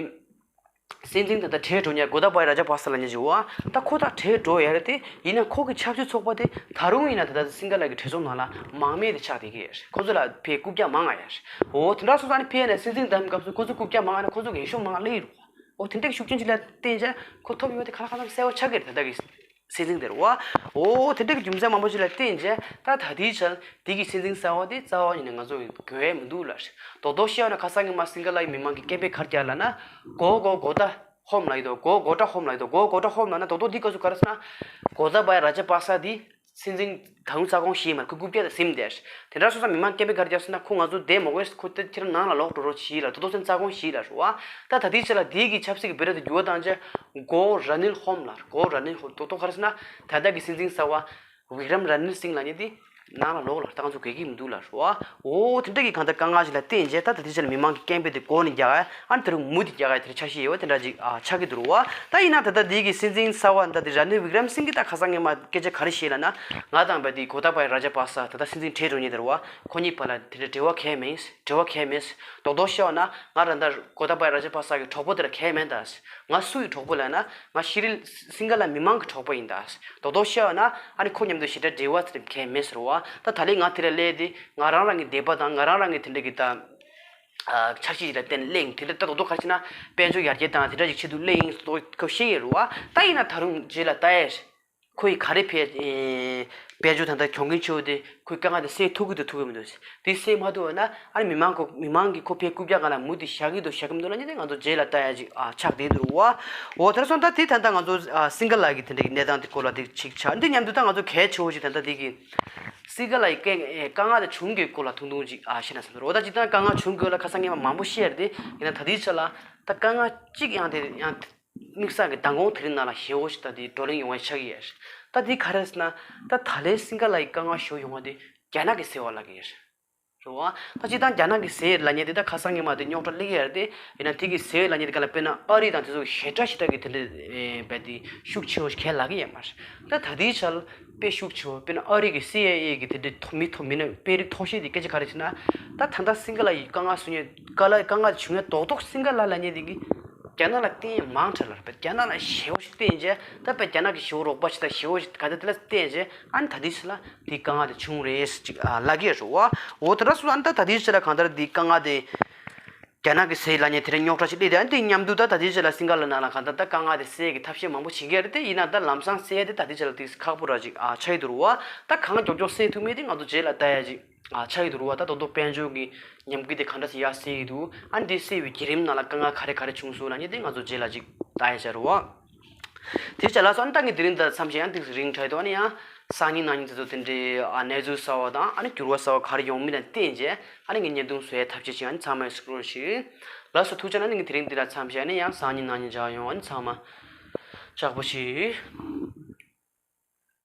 སྲིད་འཛིན་ད་ལྟ་བྲོས་འགྲོ་མཁན་གོ་ཏཱ་བ་ཡ་ར་ཇ་པག་ས་ལབ་མཁན་ཅིག་ཡོད་བ། ད་ཁོ་ད་བྲོས་འགྲོ་ཡ་རེད་དེ། ཡིན་ན་ཁོ་གི་ཆབ་སྲིད་ཚོགས་པ་དེ་ད་རུང་ཡིན་ན་ད་ལྟ་སིང་ག་ལ་གི་གྲོས་ཚོགས་ནང་ལ་མང་མེད་དེ་ཆགས་བསྡད་ཀྱི་ཡོད་རེད། ཁོ་ཚོ་ལ་ཕར་རྐུབ་བཀྱག་མང་ང་ཡོད་རེད། འོ་དེ་འདྲ་སོང་ཙང་ནི་ཕར་ནས་སྲིད་འཛིན་བདམས་སྐབས་སུ་ཁོ་ཚོ་རྐུབ་བཀྱག་མང་ང་ན་ཁོ་ཚོ་འགན་ཤུགས་མང་ང་སླེབས་ཡོད་རེད། འོ་དེ་འདྲ་གི་ཤུགས་རྐྱེན་ཅིག་ལ་བརྟེན་བྱས་ཁོ་ཐོབ་ཡོང་བ་དེ་ག་ལ་གང་འཚམ་གསལ་བོ་ཆགས་ཀྱི་རེད་ད་ལྟ་གི་སྲིད་འཛིན་དེ་རེད་བ། འོ་དེ་འདྲ་གི་རྒྱུ་མཚན་མང་པོ་ཞིག་ལ་བརྟེན་བྱས་ད་ད་ལྟའི་ཆར་དེ་གི་སྲིད་འཛིན་གསར་པ་དེ་རྩ་བ་ཉིད་ནས་ང་ཚོ་གི་དགོས་ཡས་མི་འདུག་ལ། རྡོག་རྡོག་བཤད་ན་ཁ་སང་ཉི་མ་སིང་ག་ལའི་མི་མང་གི་སྐད་འབོད་ག་རེ་རྒྱག་ལབ་ན། Go go Kota home ལབ་ཀྱི་འདུག Go Kota home ལབ་ཀྱི་འདུག Go Kota home ལབ་ན་རྡོག་རྡོག་འདི་སྐབས་སུ་ག་རེ་ཟེར་ན། གོ་ཏཱ་བ་ཡ་ར་ཇ་པག་ས་འདི་སྲིད་འཛིན་ད་རུང་རྩ་དགོངས་བཞེས་མ་རེད། ཁོ་རྐུབ་བཀྱག་དང་ཟིན་བསྡད། དེ་འདྲ་སོང་ཙང་མི་མང་སྐད་འབོད་ག་རེ་རྒྱག་ཟེར་ན། ཁོ་ང་ཚོ་བསྡད་མ་དགོས། ཁོ་དེ་ཁྱེད་རང་ནང་ལ་ལོག་འགྲོ་རོགས་བྱེད་ལ་རྡོག་རྡོག་སེམས་རྩ་དགོངས་བཞེས་ལ་རེད་བ། ད་ད་ལྟའི་ཆ་ལ་དེའི་གི་ཆབ་སྲིད་ཀྱི་འབོད་སྒྲ་དེ་འགྱུར་བ་བཏང་བྱས་Go Ranil home ལབ། Go Ranil home རྡོག་རྡོག་ག་རེ་ཟེར་ན། ད་ལྟ་གི་སྲིད་འཛིན་གསར་པ་བི་ཀྲམ་ར་ནིལ་སིང་ལབ་མཁན་དེ་ནང་ལ་ལོག་ལ་ད་ང་ཚོ་དགོས་ཀྱི་མི་འདུག་ལབ་རེད་བ། འོ་དེ་འདྲ་གི་གང་ལྟར་དཀའ་ངལ་ཞིག་ལ་བརྟེན་བྱས་ད་ད་ལྟའི་ཆ་ལ་མི་མང་གི་སྐད་འབོད་དེ་མགོ་ནས་རྒྱག་ཡ། ཨ་ནི་དེ་རིང་མུ་མཐུད་རྒྱག་ཡ་དེ་འདྲ་ཆགས་བཞིན་ཡོད་བ། དེ་འདྲ་ཅིག་ཨ་ཆགས་ཀྱི་འདུག་རེད་བ། ད་ཡིན་ན་ད་ལྟ་འདི་གི་སྲིད་འཛིན་གསར་པ་ད་འདི་ར་ནིལ་བི་ཀྲམ་སིང་གིས་ད་ཁ་སང་ཉི་མ་སྐད་ཆ་ག་རེ་བཤད་ལབ་ན། ང་དང་བ་འདི་གོ་ཏཱ་བ་ཡ་ར་ཇ་པག་ས་ད་ལྟ་སྲིད་འཛིན་བྲོས་འགྲོ་མཁན་དེ་རེད་བ། ཁོ་གཉིས་བར་ལ་དེ་འདྲ་འབྲེལ་བ་གང་ཡང་མེད། འབྲེལ་བ་གང་ཡང་མེད། རྡོག་རྡོག་བཤད་པ་ན་ང་རང་ད་གོ་ཏཱ་བ་ཡ་ར་ཇ་པག་ས་གི་གྲོགས་པོ་དེ་འདྲ་གང་ཡང་མེད་ད། ང་སུ་ཡི་གྲོགས་པོ་ལབ་ན་ང་ཤི་རི་སིང་ག་ལ་མི་མང་གི་གྲོགས་པོ་ཡིན་ད། རྡོག་རྡོག་བཤད་པ་ན་ཨ་ནི་ཁོ་མཉམ་དུ་ཞེ་དྲག་འབྲེལ་བ་དེ་གང་ཡང་མེད་ཟེར་བ། ད་ད་ལན་ང་དེ་ལ་སླེབས་ཏེ་ང་རང་རང་གི་འདོད་པ་དང་ང་རང་རང་གི་དེ་འདྲ་གི་ད་ཨ་འཆར་གཞི་ཞིག་ལ་བརྟེན་སླེབས་ཡིན། དེ་འདྲ་ད་རྡོག་རྡོག་ག་རེ་བྱས་ན་དཔལ་འབྱོར་ཡར་རྒྱས་དང་དེ་འདྲ་ཞིག་ཆེད་དུ་སླེབས་ཡིན་ཟེར་ཁོ་བཤད་ཡོད་རེད་བ། ད་ཡིན་ན་ད་རུང་རྗེས་ལ་ལྟ་ཡས། ཁོ་ཡིས་ག་རེ་ཕར་ཨེ་དཔལ་འབྱོར་ད་ལྟ་གྱོང་གུན་ཆེ་བོ་དེ་ཁོའི་དཀའ་ངལ་དེ་སེལ་ཐུབ་ཀྱི་འདུག་ཐུབ་ཀྱི་མི་འདུག་དེ་སེལ་མ་ཐུབ་པ་ན་ཨ་ནི་མི་མང་གི་མི་མང་གིས་ཁོ་ཕར་རྐུབ་བཀྱག་སྒང་ལ་མུ་མཐུད་བཞག་གི་འདུག་བཞག་གི་མི་འདུག་ལབ་མཁན་དེ་ང་ཚོ་རྗེས་ལ་ལྟ་ཡ་ཅིག་ཨ་ཆགས་བསྡད་འདུག་རེད་བ། འོ་དེ་འདྲ་སོང་ཙང་ད་དེ་ད་ལྟ་ང་ཚོ་ཨ་སིང་ག་ལ་གི་དེ་འདྲ་གི་གནས་སྟངས་དེ་སྐོར་ལ་དེ་ཅིག་ཆགས། འདི་མཉམ་དུ་ད་ང་ཚོ་གལ་ཆེ་བོ་ཞིག་ད་ལྟ་དེ་གི་སིང་ག་ལ་གི་དཀའ་དཀའ་ངལ་དེ་བྱུང་དགོས་སྐོར་ལ་ཐུང་ཐུང་ཅིག་ཨ་བཤད་ན་བསམ་འདུག་འོ་ད་སྤྱིར་བཏང་དཀའ་ངལ་བྱུང་དགོས་ལ་ཁ་སང་ཉི་མ་མང་པོ་བཤད་རེད་དེ། ཡིན་ན་ད་ལྟའི་ཆ་ལ་ད་དཀའ་ངལ་གཅིག་ཡང་དེ་ཡང་། དམིགས་བསལ་གྱི་མདང་དགོང་དེ་རིང་ནང་ལ་ཞེ་པོ་ཞིག་ད་དེ་བགྲོ་གླེང་ཡོང་བ་ཆགས་ཀྱི་ཡོད་རེད། ད་དེ་ག་རེ་ཟེར་ན། ད་ད་ལན་སིང་ག་ལ་ཡི་དཀའ་ངལ་ཞེ་པོ་ཡོང་བ་དེ་རྒྱ་ནག་གིས་ཟེར་བ་ལབ་ཀྱི་ཡོད་རེད། རེད་བ། ད་སྤྱིར་བཏང་རྒྱ་ནག་གིས་ཟེར་ལབ་མཁན་དེ་ད་ཁ་སང་ཉི་མ་དེ་རྙོག་དྲ་སླེབས་ཀྱི་ཡོད་རེད་དེ། ཡིན་ན་དེ་གིས་ཟེར་ལབ་མཁན་དེ་ག་ལ་དཔེར་ན་ཨ་རི་དང་དེ་ཚོ་གི་ཞེ་དྲག་ཞེ་དྲག་གི་དེ་འདྲ་རྦད་དེ་ཤུགས་ཆེ་བོ་ཞིག་གང་ཡང་ལབ་ཀྱི་ཡོད་མ་རེད། ད་ད་ལྟའི་ཆར་དཔེ་ཤུགས་ཆེ་བོ་དཔེར་ན་ཨ་རི་གི་སི་ཨའི་ཨེ་གི་དེ་འདྲའི་མཐོ་མི་མཐོ་མི་སྣ་དཔོན་རིགས་མཐོ་ཤོས་དེ་སྐད་ཆ་ག་རེ་ཟེར་ན། ད་ད་ལྟ་སིང་ག་ལ་ཡི་དཀའ་ངལ་བཟོ་མཁན་དཀའ་ལ་དཀའ་ངལ་བྱུང་མཁན་རྡོག་རྡོག་སིང་ག་ལ་ལབ་མཁན་དེ་གི་རྒྱ་ནག་ལ་བརྟེན་མང་དྲགས་ལ་རེད་པས། རྒྱ་ནག་ལ་ཞེ་པོ་ཞིག་བརྟེན་རྗེས་ད་དཔེ་རྒྱ་ནག་གི་ཞེ་པོ་རོགས་པ་ཞིག་དང་ཞེ་པོ་ཞིག་ག་དེ་དེ་ལ་བརྟེན་རྗེས་ཨ་ནི་ད་ལྟའི་ཆ་ལ་དེའི་དཀའ་ངལ་དེ་བྱུང་རེད་ཅིག་ལབ་ཀྱི་རེད་བ། འོ་དེ་འདྲ་སོང་ཙང་ད་ད་ལྟའི་ཆ་ལ་གང་ལྟར་དེའི་དཀའ་ངལ་དེ་རྒྱ་ནག་གིས་སེལ་ལབ་མཁན་དེ་འདྲ་རྙོག་དྲ་ཞིག་སླེབས་ཏེ། ཨ་ནི་དེ་མཉམ་དུ་ད་ད་ལྟའི་ཆ་ལ་སིང་ག་ལ་ནང་ལ་གང་ལྟར་ད་དཀའ་ངལ་དེ་སེལ་གྱི་ཐབས་ཤེས་མང་པོ་བྱེད་ཀྱི་རེད་དེ། ཡིན་ན་ད་ལམ་སང་སེལ་ཡ་དེ་ད་ལྟའི་ཆ་ལ་དེ་ཁག་པོ་ར་ཅིག་ཨ་ཆགས་ཀྱི་འདུག་རེད་བ། ད་གང་མགྱོགས་མགྱོགས་སེལ་ཐུབ་མིན་དེ་ང་ཚོ་རྗེས་ལ་ལྟ་ཡ་ཅིག་ཨ་ཆགས་ཀྱི་འདུག་རེད་བ། ད་ད་དུང་དཔལ་འབྱོར་གྱི་ཉམས་རྒུད་དེ་གང་འདྲ་ཞིག་ཡར་སེལ་གྱི་འདུག་ཨ་ནི་དེ་སེལ་བའི་བརྒྱུད་རིམ་ནང་ལ་དཀའ་ངལ་ག་རེ་ག་རེ་བྱུང་སོང་ལབ་མཁན་དེ་ང་ཚོ་རྗེས་ལ་ཅིག་ལྟ་ཡ་ཆགས་རེད་བ། དེ་བྱས་ལ་སོང་ཨ་ནི་ད་ངས་དེ་རིང་ད་མཚམས་བཞག་ཡང་ཏོག་ཙམ་རིང་དྲགས་འདུག་ཨ་ནི་ཡང་སང་ཉིན་གནངས་ཉིན་དེ་ཚོ་དེ་འདྲའི་ཨ་གནས་ཚུལ་གསར་བ་དང་ཨ་ནི་འགྱུར་བ་གསར་བ་ག་རེ་ཡོང་མིན་ལ་བརྟེན་བྱས་ཨ་ནི་ངས་བརྙན་ཐུང་བཟོ་ཡའི་ཐབས་ཤེས་བྱེད། ཨ་ནི་ཚང་མས་གཟིགས་རོགས་ཞུ། ལགས་སོ། ཐུགས་རྗེ་གནང་། ཨ་ནི་ངས་དེ་རིང་འདི་ལ་མཚམས་བཞག་ཨ་ནི་ཡང་སང་ཉིན་གནངས་ཉིན་མཇལ་ཡོང་། ཨ་ནི་ཚང་མ་ལྕགས་པོ་བཞེས།